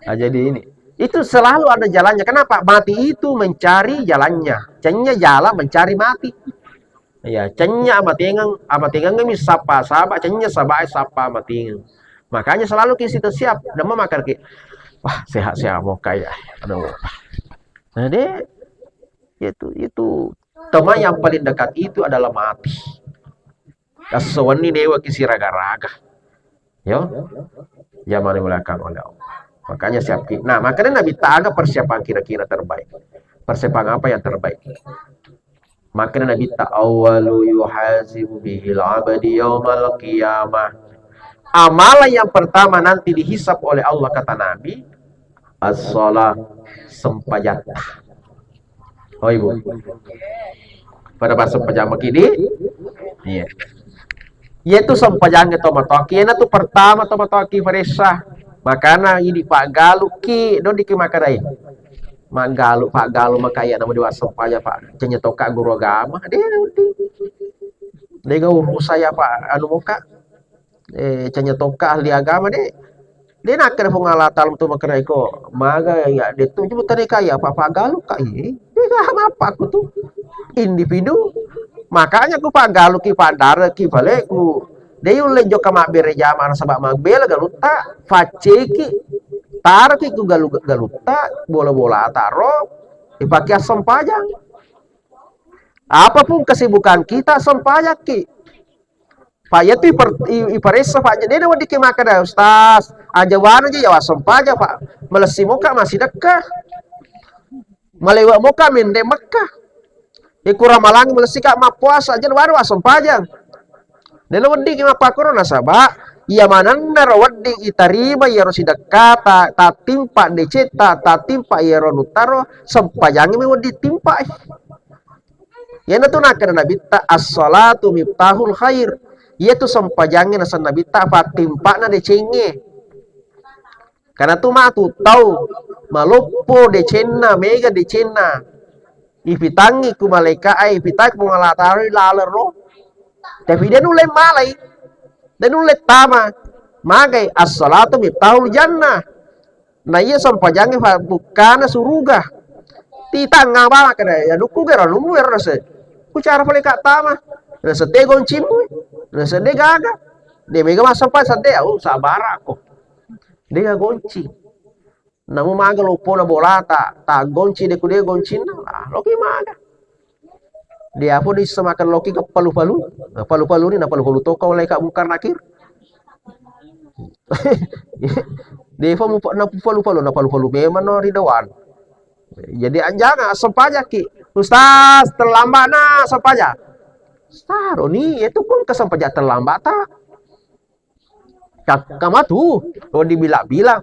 Nah, jadi ini. Itu selalu ada jalannya. Kenapa? Mati itu mencari jalannya. Cengnya jalan mencari mati. Iya, cenya amatengeng, amatengeng mi sappa saba, cenya saba sappa amatengeng. Makanya selalu ki siap-siap, dema makan ki. Wah, sehat-sehat moka ya. Aduh. Nah, deh, itu, itu teman yang paling dekat itu adalah mati. Kasowanni dewa ki siraga-raga. Yo, zaman dimuliakan oleh Allah. Makanya siap ki. Nah, makanya Nabi taga persiapan kira-kira terbaik. Persiapan apa yang terbaik? Makanya Nabi ta awwalu yuhazibu bihil abadi yaumal qiyamah. Amalan yang pertama nanti dihisab oleh Allah, kata Nabi, as-shalah, sempajatta. Oh, Ibu. Pada pas sempajang maki di? Iya. Iya tu sempajang itu matoki. Iya tu pertama tu matoki paressa. Makana idi paggaluki, dodiki makadai. Maggalu, paggalu makaya nama dewa sempajang, Pak. Cenya toka guru agama. Dia, dia. Dia urusan ya, Pak. Anu muka. Eh, canya tokka ahli agama de. De nakkeda Puang Allah Taala tu makkeda iko, maga ya de tu cuma tadi kaya apa pagalu ka, eh, de ga apa aku tu individu. Makanya ku pagalu ki, padare ki, pale ku de ulle jokka mabbere jama nasaba mabbela galutta, facceki, taroki ku galu-, galutta, bola-bola taro, dipake assempajang. Apapun kesibukan kita, sempajakki. Pak, iya tu iper-, i-, iparessa, Pak. Jadi, de weddikki makkeda, "Ustaz, aja wanu je, ya, wassempajang, Pak. Malessi moka massidekka. Malewa moka mende Mekka. Iku ramalang malessi ka mappuasa, aja wanu wassempajang." De weddikki mappakkoro nasaba, iya manenna ro wedding itarima iyaro sidekkata, tattimpa decetta, tattimpa iyaro nuttaro, sempajangngi mi wedding timpai. Iyanatu nakkeda Nabitta, "As-salatu miftahul khair." Iyatu sempajangnge naseng Nabitta, pattimpa'na decengnge. Karena tu matu tau maloppo decenna, mega decenna. Ipitangngi ku malaika'e, ipitangngi ku Puang Allah Taala laleng ro. Tapi de nulle malai. De nulle tama. Magai, "As-salatu miftahul jannah." Na iya sempajangnge fa-, bukkana suruga. Titang ngaba makkeda, ya dukku gero lumu ero se. Ku cara pale ka tama. Naseng te goncimmu. Naseng de gaga. De mega massempajang sadde, au sabara ko. De gaga goncing. Namu maga lopona bolata, ta goncing de ku de goncinna. Ah, loki maga. De apa de issa makan loki ke palu-palu. Nah, palu-palu ni na palu-palu toka oleh ka Mungkar Nakir. Defa mu na palu-palu, na palu-palu memang no ri doan. Jadi anjana sempajaki. Ustaz, terlambat na sempajang. Taro ni, itu pun kesempajang terlambat ta. Cakka matu, oh dibila-bila.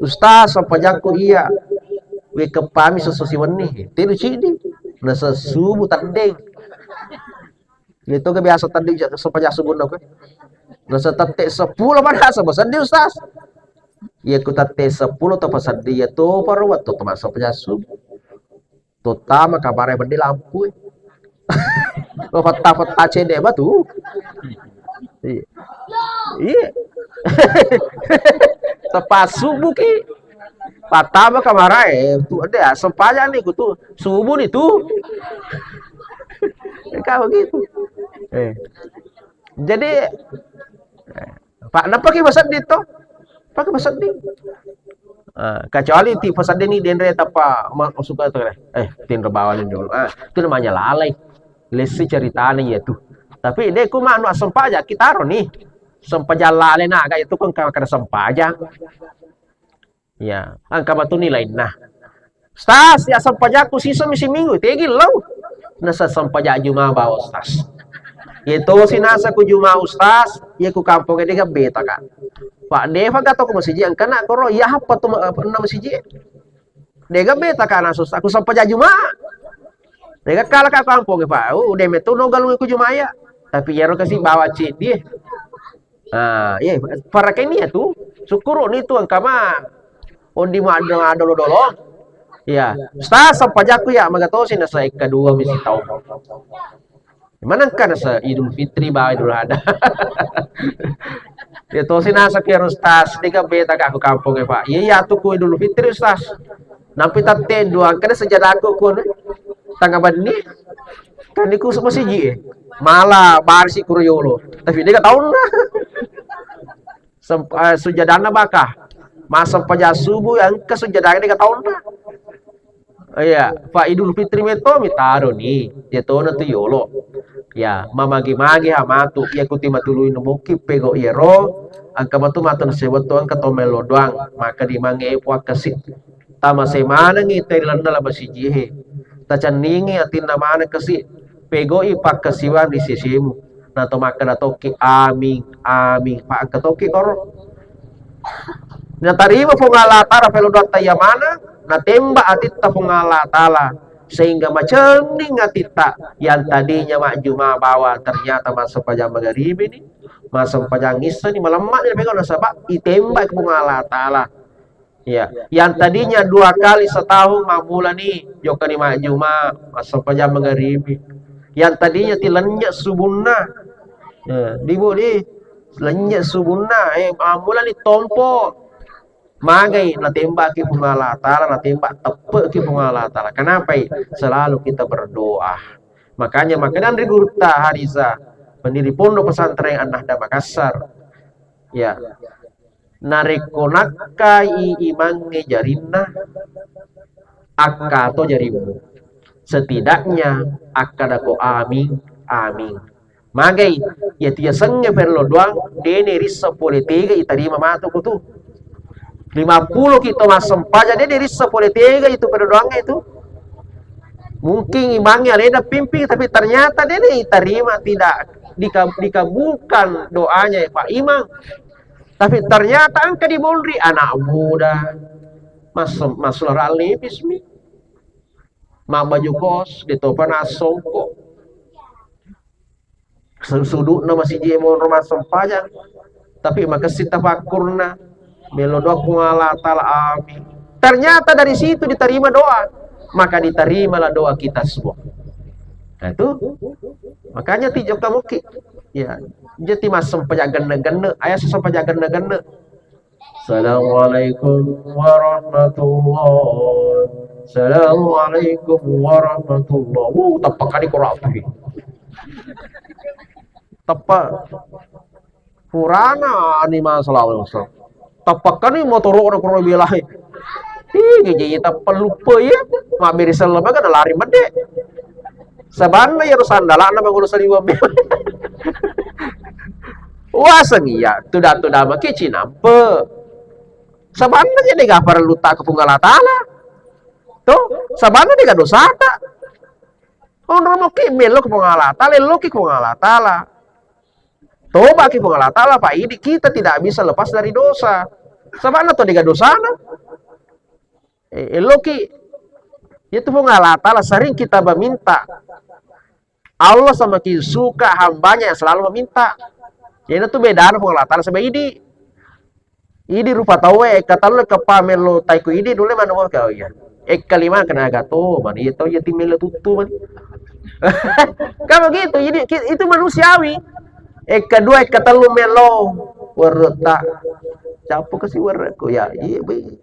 Ustaz, sempajakku iya. Wekepami sesusi wenni. Tilu cidi. Nasa subuh tandeng. Itu ke biasa tandeng sempajang subuh no ke. Nasa tette sepuluh pada asa seddi Ustaz. Iya ku tette sepuluh to paseddi iya to paru wettu to masa sempajang subuh. Terutama kabaré beddé lampu. Lo fetta-fetta cedde batu. Iya. Iya. Tepat subuh ki. Pertama kabaré tu ada sempajang nih kutu subuh nih tu. Kayak begitu. Eh. Jadi Pak, napaki pasedding to? Pake pasedding. Ah, kecuali ti pasedding ni denre tappa ma-, suka to, eh, tinro bawang ni dulu. Ah, itu namanya lalai. Lessi ceritanya iya tu. Tapi de ku manu sempajang kita ro ni. Sempajang lalai na ga itu kan kada sempajang. Ya, engka matu nilainna. Ustaz, ya sempajakku siseng mi siminggu, tegi lo. Nasa sempajang Juma bawa Ustaz. Iya tosi nasa ku Juma Ustaz, iya ku kampong de gabbeta ka. Pak defa ka to ku masiji engka na koro, iya apa tu ma-, apa na masiji. De gabbeta ka nasa Ustaz, ku sempajang Juma. De kala ka kampong Pak, oh, de metu no galung ku Juma ya. Tapi iyaro kasi bawa ceddi. Ah, iya, parakeni ya tu. Syukuru ni tu engka ma. Ondi ma dolo-dolo. Iya. Ustaz, sempajakku ya, magatosi nasa ekka dua misi tau. Mana engka nasa Idul Fitri ba Idul Adha. Ya tosi nasa ki Ustaz, de gabbeta ka aku kampong e, Pak. Iya, iya, tu ku Idul Fitri, Ustaz. Nampi tatte dua, engka sejadaku ku anu, tanga benni. Kan iku masiji e. Mala barsi kuro yolo. Tapi de ga taunna. Sem-, eh, sujadanna baka. Massempajang subuh engka sujadanna de ga taunna. Iya, fa Idul Fitri meto mitaro ni. Iya tona tu yolo. Ya, mamagi-magi ha matu. Iya kuti matului no mukki pego iyaro. Engka matu matu nasewa tu engka to melo doang. Maka dimange puakkasi. Tamase manengngi tailenna la masiji e. Tacenningi atinna maneng kasi. Pegoi pakkasiwang ri sesemu. Nato makkeda tokki, "Amin, amin." Pa engka tokki koro. Natarima Puang Allah Ta'ala pelo doatta iya maneng, natemba atitta Puang Allah Ta'ala. Sehingga macenning atitta yang tadinya majjuma bawa ternyata massempajang magaribi ni, massempajang issa ni, malemma ni pegau nasaba itembak Puang Allah Ta'ala. Iya, yang tadinya dua kali setahun mammulani jokkani majjuma, massempajang magaribi. Yang tadinya ti lennye subunna. Ya, di bu di lennye subunna, eh, mammulani tompo. Magai natembaki Puang Allah Ta'ala, natembak teppeki Puang Allah Ta'ala. Kenapa? Selalu kita berdoa. Makanya, makanya dari gurutta Harisa, pendiri Pondok Pesantren An-Nahda Makassar. Ya. Narekko nakkai imangnge jarinna, akkato jarimmu. Setidaknya akkadako amin, amin. Magai, iya tu yasengnge perlo doang, dene rissa pole tega itarima matu kutu. Lima puluh ki to massempajang, dene rissa pole tega itu perlo doang itu. Mungkin imangnge alena pimping, tapi ternyata dene itarima, tidak dika-, dikabulkan doanya Pak Imam. Tapi ternyata engka di Bonri anak muda. Mas, mas lara lepismi. Mabbaju kos, detopa nassongko. Su-, sudukna masiji monro massempajang. Tapi makessing tafakkurna. Melo doa Puang Allah Ta'ala, amin. Ternyata dari situ diterima doa. Maka diterimalah doa kita semua. Nah, itu. Makanya ti jokka muki. Ya, jadi massempajang genne-genne. Ayah sempajang genne-genne. Assalamualaikum warahmatullahi "Assalamualaikum warahmatullah." Wuh, tappakkani ko rapi. Teppa purana ni masalah. Tappakkani motoro'na ko belai. Ih, gigi tappa lupa ya. Mabbere selleng baga nalari medde. Sabanna iyaro sandala'na mangolo saliweng. Waseng iya, tuda-tuda maki cinampe. Sabanna je dega parellu ta ke Puang Allah Taala. To, sabanna dega dosata. Onromoki melo ke Puang Allah Taala, eloki Puang Allah Taala. Tobaki Puang Allah Taala, Pak Idi, kita tidak bisa lepas dari dosa. Sabanna to dega dosana. Eh, eloki. Itu Puang Allah Taala sering kita meminta. Allah semakin suka hambanya yang selalu meminta. Jadi itu bedana Puang Allah Taala sama Idi. Idi rupa tauwe, ekka tellu, ekka pa melo tai ku idi, nulle manu kau iya. Ekka lima kena gato, mani iya tau iya ti melo tuttu, mani. Kan begitu, jadi ki-, itu manusiawi. Ekka dua, ekka tellu melo, werretta. Capo kasi werrekku, ya, iya, be.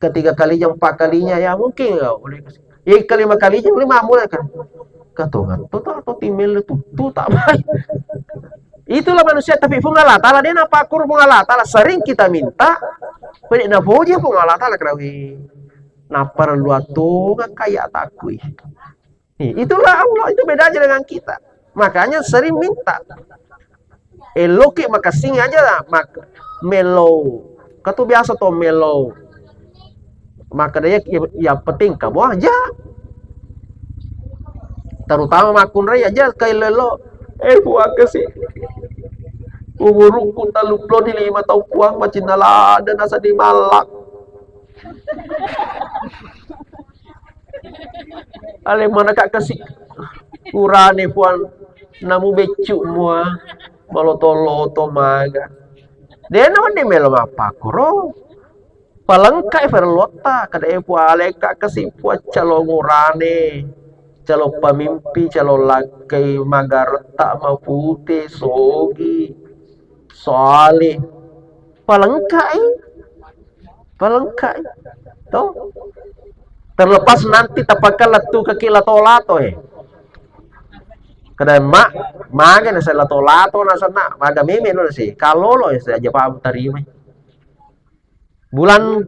Ketiga kalinya, empat kalinya, ya mungkin ya, boleh kasi. Ya, kelima kalinya, boleh mampu kan. Katongan, total, total melo tuttu, tak baik. Itulah manusia, tapi Puang Allah Taala, dia napa akur Puang Allah Taala, sering kita minta, pede napoji Puang Allah Taala, kerawi. Napa perlu atunga kaya takui. Nih, itulah Allah, itu bedanya dengan kita. Makanya sering minta. Eloki makasing aja mak melo. Katu biasa to melo. Maka dia ya, ya penting kamu aja. Terutama makunrai aja kai lelo. Eh, buah kasi. Umurku tellu puluh lima tahun, Puang, macinna lada nasa di malak. Ale manaka kasi. Urane, Puang, namu beccu mua. Maloto-loto maga. Dena mandi melo mappakoro. Palengkai farellotta, kada e Puang, aleka kasi Puang, calong urane, calong pamimpi, calong lakkai, magaretta, mapute, sogi, soale. Palengkai. Palengkai. To? Terlepas nanti tapakka lettu kaki lato-lato, eh. Kada mak, maga nasa lato-lato nasenna, maga meme no nasi. Kalolo, eh, saja paham tarima. Bulan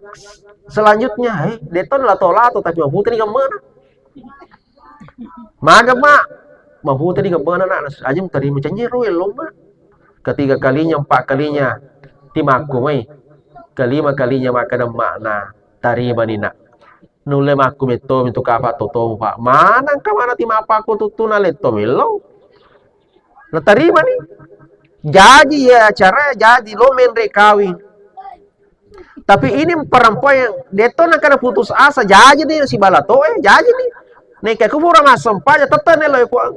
selanjutnya, eh, deton lato-lato tapi mapute ni gemmana. Maga, Mak? Mapute ni gemmana, Nak? Aja mutarima cenjero ello, Mak. Ketiga kalinya, empat kalinya, timakku mai. Kelima kalinya makkeda emmakna, tarimani, Nak. Nulle makku metto mintu kapa totomu, Pak. Manang ka mana timapakku tuttu na letto mello. Natarimani. Jaji ya acara, jaji lo menre kawing. Tapi ini perempuan yang deto nakana putus asa, jaji nih si balato, eh, jaji nih. Nek aku pura masempanya tetap nih lo, Puang.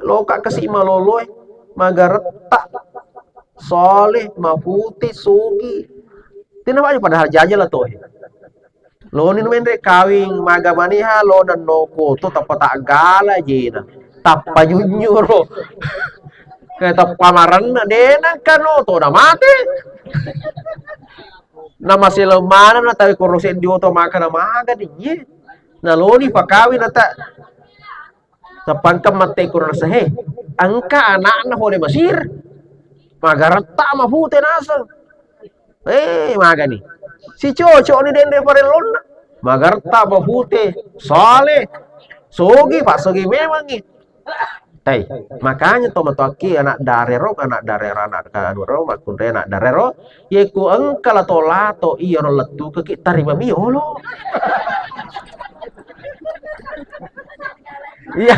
Loka kasi malolo, eh. Magaretta. Soleh, maputi, sugi. Tina aja padahal jaji lah tuh, eh. Loni menre kawing maga maniha lo dan noko to tappa taggala jena. Tappa junjuro. Kayak tappa marenna dena kano to na mate. Na masih lemana na tawi korose dioto maka na maga di ye. Na loni pakawin na ta. Sapangka mate kurang sehe. Engka anakna pole Mesir. Magaretta mapute naseng. Eh, magani. Si cocok ni denre parellonna. Magaretta mapute. Sale. Sogi, pak sogi memangi. Tai, makanya to matoakki anak darero, anak darero, anak anu ro, makkunre anak darero. Ye ku engka lato-lato iyaro lettukeki tarima miolo. Iya.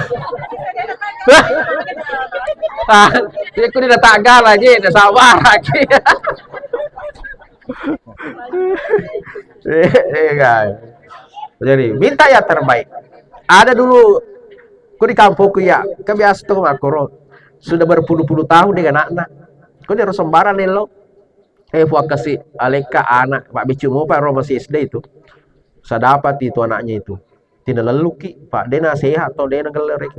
Ah, ye ku dina tagala je, na sabar lagi. Eh, eh, guys. Jadi, minta yang terbaik. Ada dulu, ku di kampungku ya, kan biasa tuh makuro. Sudah berpuluh-puluh tahun dengan anaknya. Ku di sembarang lo. Eh, Puang kasi, aleka anak, Pak Bicu mau Pak Roma si S D itu. Saya dapat itu anaknya itu. Tidak leluki, Pak. Dia na sehat atau dia na gelerek.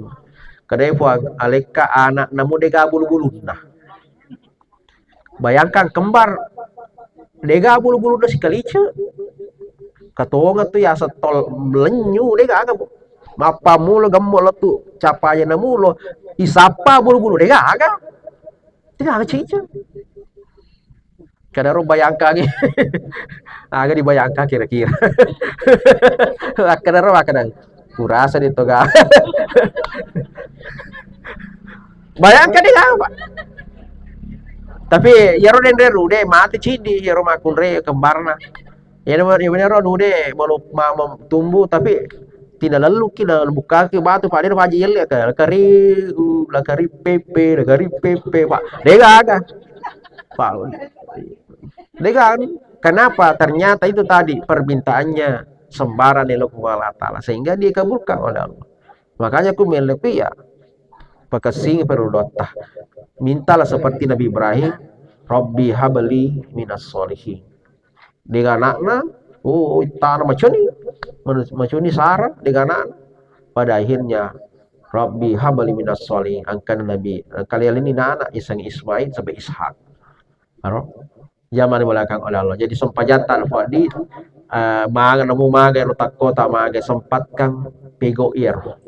Kadai Puang, aleka anak, namu dega bulu-bulu. Nah. Bayangkan kembar, dega bulu-bulu na sikalice. Katonga tu yaseng tol lenyu, de gaga, Bu. Mappamulo gemmo lettu, capajana mulo, isappa bulu-bulu, de gaga. De gaga ciceng. Kadaro bayangkangi. Aga dibayangkan kira-kira. Makkedaro, makkeda, kurasa de toga. Bayangkan de gaga, Pak. Tapi iyaro denre rude mate cidi, iyaro makkunrai kembarna. Iyana, iyana ro nude malu-, ma-, ma-, tumbuh, tapi tinalelluki, nabukkaki batu, pada faji yelle, ka-, kari, uh, la kari pepe, la kari pepe, Pak. De gaga. Pak. De gaga. Kenapa? Ternyata itu tadi permintaannya sembarang elo Puang Allah Ta'ala, sehingga dikabulkan oleh Allah. Makanya aku melepi ya, pakessingi perlu doatta. Mintalah seperti Nabi Ibrahim, "Rabbi habli minas sholihin." Dengan anakna, oh, ittana macuni, manu-, macuni Sarah dengan anakna. Pada akhirnya, "Rabbi habli minas sholihin." Angkana Nabi, kali ini anak, iseng Ismail sampai Ishak. Aro? Jamani belakang oleh Allah. Jadi sempajatta Al-Fadli, eh, maga namo maga ero takkota maga sempatkan pego iyaro.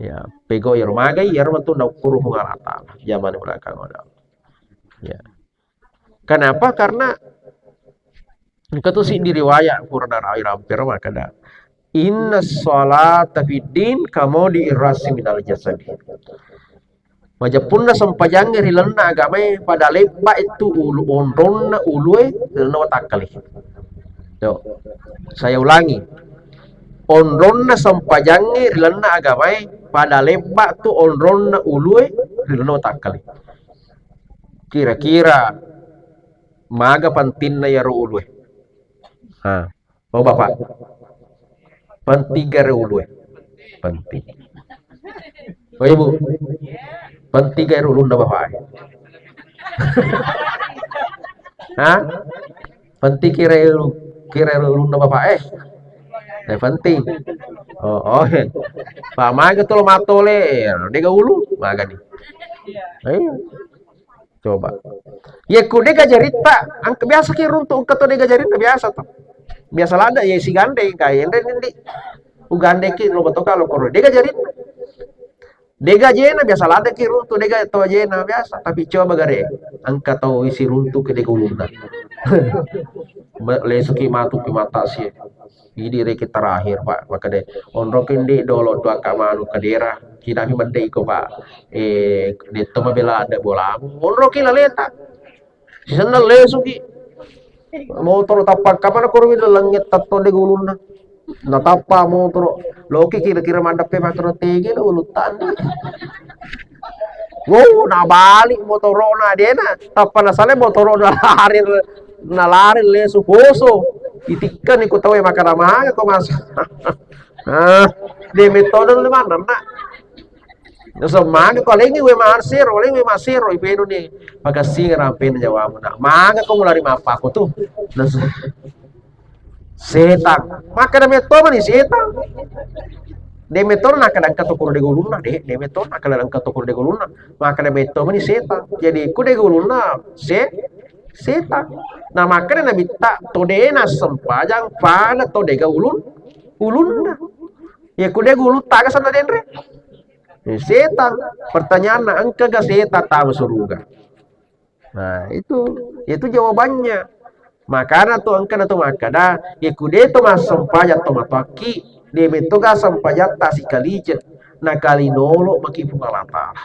Ya, pego iyaro maga iyaro metu naukkuru Puang Allah Ta'ala. Jamani belakang oleh Allah. Ya. Kenapa? Karena engka tu siddi riwayat pura narawi rampero makkeda, "Inna sholata fid din kamodi irasi minal jasadi." Majeppunna sempajangnge ri lalenna agamae pada lebba itu ulu, onronna ulue ri lalenna watakkale. Yo, saya ulangi. Onronna sempajangnge ri lalenna agamae pada lebba tu onronna ulue ri lalenna watakkale. Kira-kira maga pentingna iyaro ulue? Ha. Oh, Bapak. Penting gare ulue? Penting. Oh, Ibu. Penting gare ulunna Bapak? Ha? Penting kira ulu, kira ulunna Bapak, eh? Eh, penting. Oh, oh. Pak, maga tu lo matole, dega ulu, maga ni. Eh. Coba. Yekko dega jaritta, angka biasa ki runtu engka to dega jaritta biasa to. Biasa ladde ye sigande engka yende nindi. Ugande ki lo betoka lo koro. Dega jaritta. Dega jena biasa ladde ki runtu dega to jena biasa. Tapi coba gare engka to isi runtu ke dega ulunna. Me-, lesuki matu ki mata si. Idi reke terakhir, Pak, makkeda, "Onroki ndi dolo dua ka manu kadera, kidami mendei ko, Pak. Eh, detto mabela ada bolamu." Onroki laleta. Sisenna lesuki. Motor tappa kamana koro wida lenget tatto de gulunna. Natappa motor. Loki kira-kira mandeppe motor tege lo uluttan. Wow, nabalik motorona dena. Tappa nasale motorona lari, nalari lesu poso. Itikkani ko tauwe makkeda maga ko mas. Ah, de metode le maneng, Nak. Naseng maga ko lengi we masero, lengi we masero ipenu ni. Makessing rampena jawamu, Nak. Maga ko mulari mappako tu. Naseng Setang. Makkeda metto mani setang. De metto nakkeda engka to kuro de gulunna, de, de metto nakkeda engka to kuro de gulunna. Makkeda metto mani setang. Jadi ku de gulunna se-, setang. Nah, makkeda Nabitta to de nassempajang pada to de ga ulun, ulunna. Ya ku de gulutta aga sanna denre. Eh, setang. Pertanyaanna, engka ga setang tama suruga? Nah, itu, itu jawabannya. Makana tu engkana tu makkeda, ye ku de to massempajang to matoakki, de metto ga sempajatta sikalije, nakalinolo maki Puang Allah Ta'ala.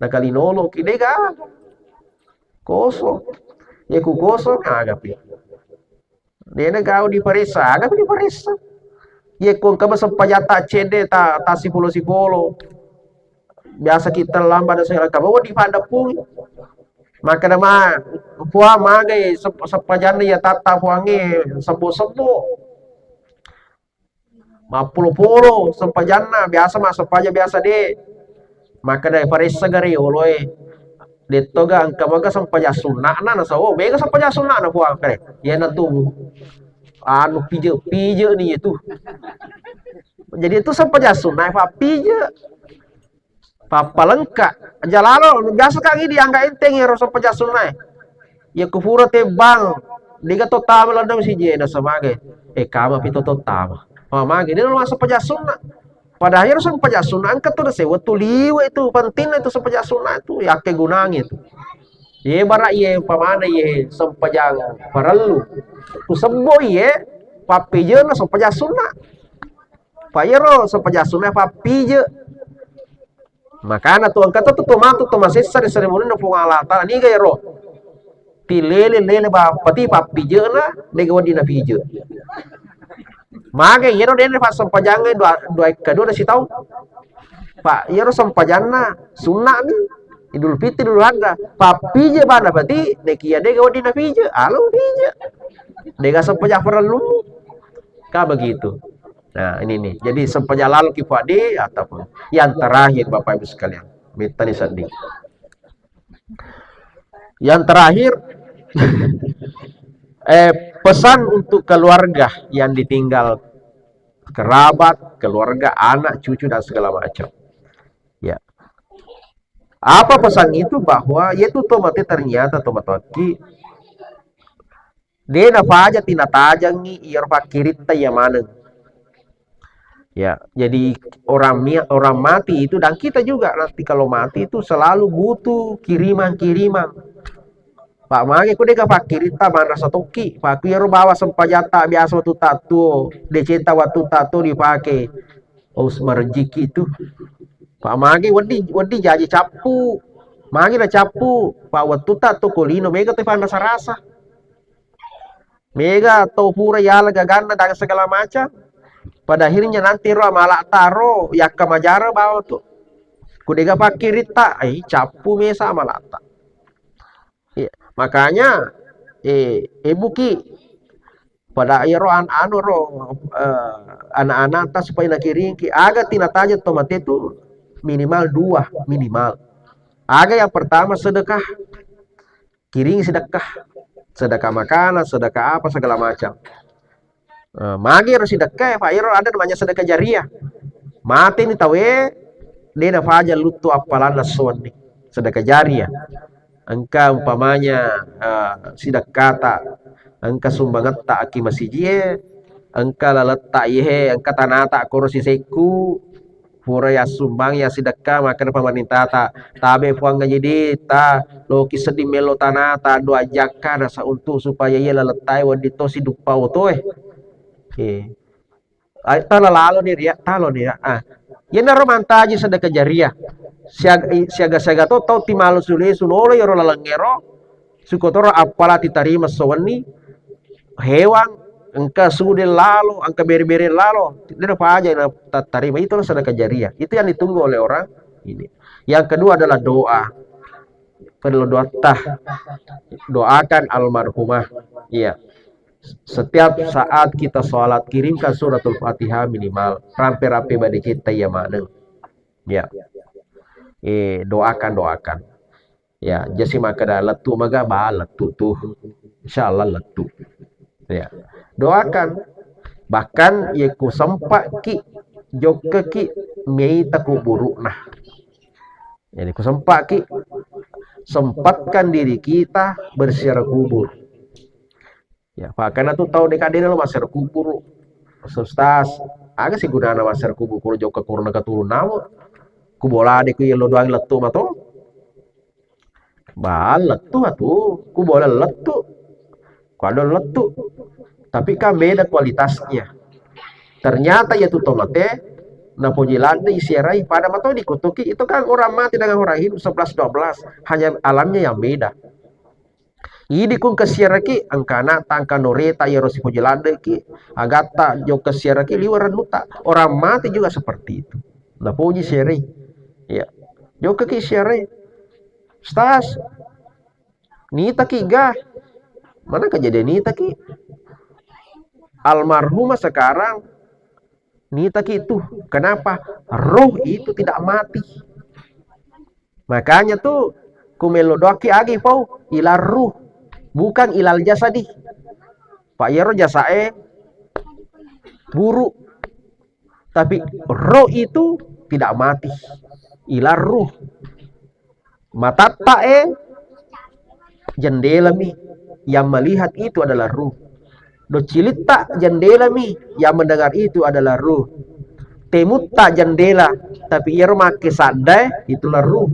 Nakalinolo ki de ga. Kosong. Ye ku kosong, agapi. Dena gau diparessa, aga diparessa. Ye ko engka masempajatta cedde ta, ta sipolo-sipolo. Biasa kita lambat dan segala kamu dipadepung. Makkeda ma, Puang magai sep-, sempajanna ya tatta Puangnge sebbo-sebbo. Mappolo-polo sempajanna, biasa ma sempaja biasa de. Makkeda paressa gare oloe. Detto ga engka maga sempaja sunna'na, nasaba, oh, mega sempaja sunna'na Puang kare. Iyana tu anu pije-pije ni itu. Jadi itu sempaja sunnah fa pije. Pappalengka. Aja lalo, biasa kan ini dianggap enteng ya, rasa pejak sunai. Ya kufura tebang. Dega to tama ladde masiji e, nasaba mage. Eh, kama pi to to tama. Oh, mage, de' lo massempajang sunna. Padahal iyaro sempajang sunna engka tu naseng wettu liwe' itu, pentingna itu sempajang sunna itu, yakkegunangngi itu. Ye bara' ye umpamana ye sempajang parellu. Tu sebbo ye, pappije'na sempajang sunna. Pa iyaro sempajang sunna pappije'. Makana tu engka to, to matu to masessa ri sarimunna Puang Allah Taala, niga iyaro? Tilele-lele bappa ti pappije'na, dega wedding napije'. Mage iyaro de' napassempajang dua, dua ekka dua sitaung. Pa iyaro sempajanna sunna'mi. Idul Fitri, Idul Adha. Pappije' bana pati, nekia dega wedding napije', alo pije'. Dega sempajang parellu. Ka begitu. Nah, ini nih. Jadi sempajang lalo ki padi ataupun yang terakhir, Bapak Ibu sekalian. Mittani seddi. Yang terakhir, eh, pesan untuk keluarga yang ditinggal, kerabat, keluarga, anak, cucu, dan segala macam. Ya. Apa pesan itu? Bahwa yaitu to mate ternyata to matoakki de' napaja tinatajangngi iyaro pakkiritta iya maneng. Ya, jadi orang mi-, orang mati itu dan kita juga nanti kalau mati itu selalu butuh kiriman-kiriman. Pa' mage ko de' ga pakkiritta manrasa tokki. Pa' ku iyaro bawang sempajatta biasa wattu tattuo, decetta wattu tattuo dipake. Oh, marejeki itu. Pa' mage wedding, wedding jaji cappu. Magi nacappu, pa' wettutta to ko lino mega to panrasa-rasa. Mega to pura yala gaganna dan segala macam. Pada akhirnya nanti ro amalatta ro yakka majara bawang tu. Ku de' ga pakkiritta, eh, cappu mesa amalatta. Iya, makanya, eh, eh, buki pada iyaro an-, anu ro, eh, anak-anakta supaya nakiringki. Aga tinataja to mate tu minimal dua, minimal. Aga yang pertama sedekah. Kiring sedekah. Sedekah makanan, sedekah apa, segala macam. Eh, magi ro sedekah, Pak, iyaro ada namanya sedekah jariah. Mate ni tauwe, de' nafaja luttu appalanna sowenni. Sedekah jariah. Engka umpamanya, eh, sidekkata, engka sumbangetta aki masijie, engka laletta iyehe, engka tanata koro sisekku, pura yassumbang, yasidekka, makkeda pamarintata, tabe Puang Haji di, ta loki sedding melo tanata, doa jakka, nasa untuk supaya iya lalettae wedding to siduppa otoe. Eh. Ai, tala lalo ni ria, talo ni ria. Ah. Yenaro mantaji sedekah jariah. Siaga, i-, siaga-siaga to tau timalu sulesu lolo yero lalengngero. Sukotoro appala titarima sowenni hewan, engka sude lalo, engka bere-bere lalo. Dena paja na tattarima. Itulah sedekah jariah. Itu yang ditunggu oleh orang ini. Yang kedua adalah doa. Perlu doa tah. Doakan almarhumah. Iya. Setiap saat kita sholat, kirimkan suratul Fatihah minimal. Rampe-rampe bade kita iya maneng. Ya. Eh, doakan, doakan. Ya, jasi makkeda lettu maga, ba lettu tu. Insya Allah lettu. Ya. Doakan. Bahkan ye ku sempaki, jokkaki, meita kuburu'na. Jadi ku sempaki, sempatkan diri kita berziarah kubur. Ya, makana tu tau deka dena lo masero kuburu. Ustaz, aga si gunana masero kuburu, kulo jokka kurna katuru namu. Ku bola de ku yello doang lettu mato. Ba lettu atu, ku bola lettu. Ku ado lettu. Tapi kan beda kualitasnya. Ternyata ya tu tomate, napoji lande isiarai pada mato dikutuki. Itu kan orang mati dengan orang hidup sebelas dua belas. Hanya alamnya yang beda. Idi ku engka siaraki, engka anakta, engka noreta, iyaro sipoji laddeki, agatta jokka siaraki liwe' rennuta. Orang mati juga seperti itu. Napoji siarai. Ya. Jokkaki siarai. Ustaz, nitaki ga? Mana kejadian nitaki? Almarhumah sekarang nitaki itu. Kenapa? Roh itu tidak mati. Makanya tu, ku melo doaki agi pau, ilal ruh, bukan ilal jasadi. Pak, iyaro jasae buru, tapi roh itu tidak mati. Ilal ruh. Matatta e jendelami. yang melihat itu adalah ruh. Docilitta jendelami, yang mendengar itu adalah ruh. Temutta jendela, tapi iyaro makke saddae, itulah ruh.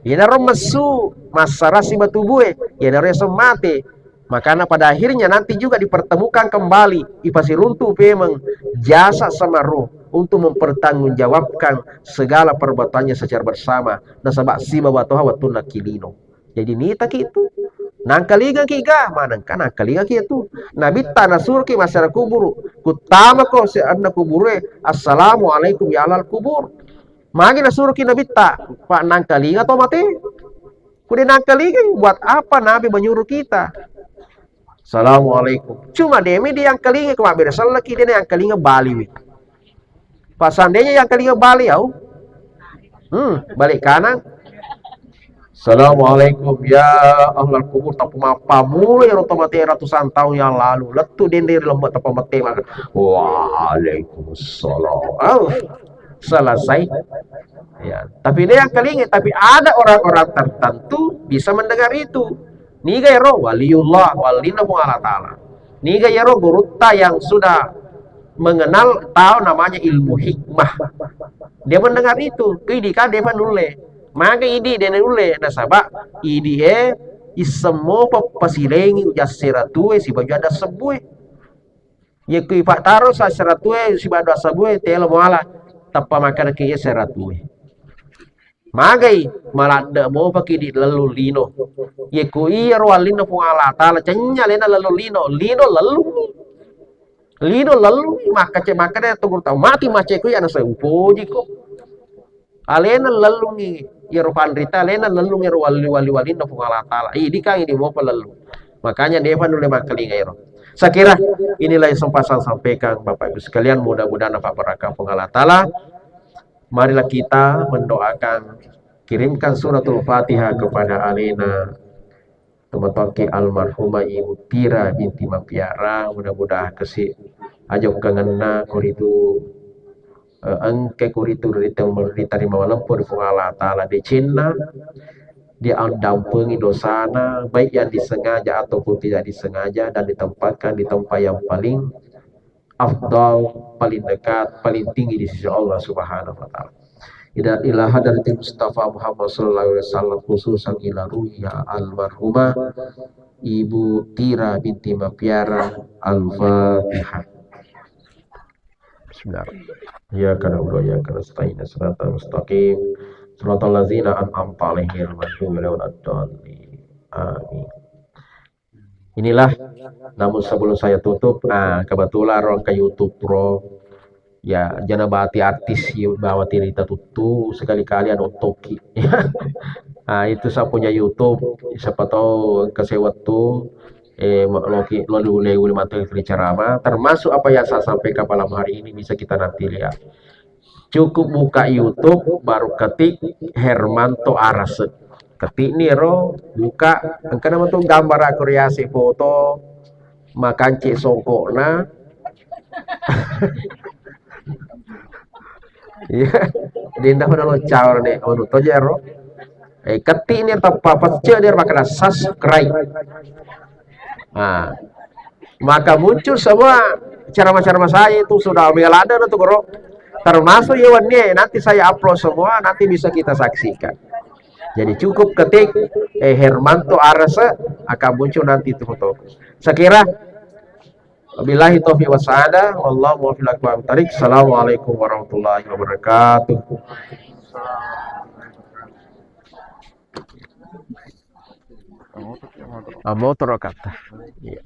Iyanaro messu, massarasi batubue, iyanaro yaseng mate. Makanya pada akhirnya nanti juga dipertemukan kembali, ipasiruntu pemeng jasad sama ruh untuk mempertanggungjawabkan segala perbuatannya secara bersama. Nasaba sibawa toha wettunna kilino. Jadi nitaki itu. Nangkalingaki ga, manengka nangkalingaki itu. Nabitta nasuroki masyarakat kuburu. Kuttamako se anna kuburu e, "Assalamualaikum ya ahlal kubur." Magi nasuroki Nabitta, Pak, nangkalinga to mate. Kude nangkalinga, buat apa Nabi menyuruh kita? Assalamualaikum. Cuma demi dia yang kalinga, kok mabbere sellaki dia yang kalinga bali wi. Pak, seandainya yang kalinga bali, au. Hmm, balik kanan. Assalamualaikum ya ahlal kubur, tapi mappammula ya roto mate ratusan tahun yang lalu. Lettu dende lemma tapa mate maka. Waalaikumsalam. Au. Selesai. Ya, tapi dia yang kalinga, tapi ada orang-orang tertentu bisa mendengar itu. Niga ero waliullah, walinna Puang Allah Ta'ala. Niga ero gurutta yang sudah mengenal, tahu namanya ilmu hikmah. Dia mendengar itu, idi kan dia nulle. Maka idi dia nulle, nasaba idi e issemmo pappasilengi ujassera tue sibaju ada sebue. Yekku ipattaro sa seratue sibadu asabue telo muala tappa makkadaki iya seratue. Magai maladde mopaki di lellung lino. Yekku iyaro wallinna Puang Allah Taala, cennya alena lellung lino, lino lellungngi. Lino lellungngi, makkace-, makkada to guru tau, mati maceku iya naseng upojiko. Alena lellungngi iyaro panrita, alena lellung iyaro wali-wali walinna Puang Allah Taala. Idi kang idi mopa lellung. Makanya defa nulle makkalinga ero. Saya kira inilah yang sempat saya sampaikan Bapak Ibu sekalian, mudah-mudahan dapat berkah Puang Allah Taala. Marilah kita mendoakan, kirimkan suratul Fatihah kepada alena tomatoakki almarhumah Ibu Tira binti Mapiara, mudah-mudahan kasi ajokkangenna koritu, eh, engka koritu rite-, riterima malempu ri Puang Allah Taala, decenna dia andampengi dosana, baik yang disengaja ataupun tidak disengaja, dan ditempatkan di tempat yang paling afdal, paling dekat, paling tinggi di sisi Allah Subhanahu wa Taala. Ila, ila hadratil Mustafa Muhammad sallallahu alaihi wasallam, khususan ila ruhiha almarhumah Ibu Tira binti Mapiara. Al-Fatihah. Bismillah. Iyyaka na'budu wa iyyaka nasta'in. Shiratal mustaqim. Shiratal ladzina an'amta 'alaihim ghairil maghdubi 'alaihim waladdallin. Amin. Inilah, namun sebelum saya tutup, ah, kebetulan ro engka YouTube ro, ya, jana bati artis, ya, bawa tirita tuttu, sekali-kali anu tokki. Ah, itu saya punya YouTube, siapa tahu engka sewettu, eh, ma-, loki, lo diulé-ulé matu ri ceramah, termasuk apa yang saya sampaikan malam hari ini bisa kita nanti lihat. Cukup buka YouTube, baru ketik Hermanto Arase. Ketik ni ro, buka, engka nama tu gambar aku riasi foto, makanci songkokna. Iya, dinda pada lo caur ni, anu to jero. Eh, ketik ni teppa pecce dia makkeda subscribe. Nah, maka muncul semua ceramah-ceramah saya itu sudah mega ladde na tu, Bro. Termasuk ya, Wan, nih, nanti saya upload semua, nanti bisa kita saksikan. Jadi cukup ketik, eh, Hermanto Arese, akan muncul nanti itu foto. Saya kira, wabillahi taufiq wassaada, wallahu muwaffiq ila aqwamit thariq. Assalamualaikum warahmatullahi wabarakatuh. Ah, motor kata. Iya.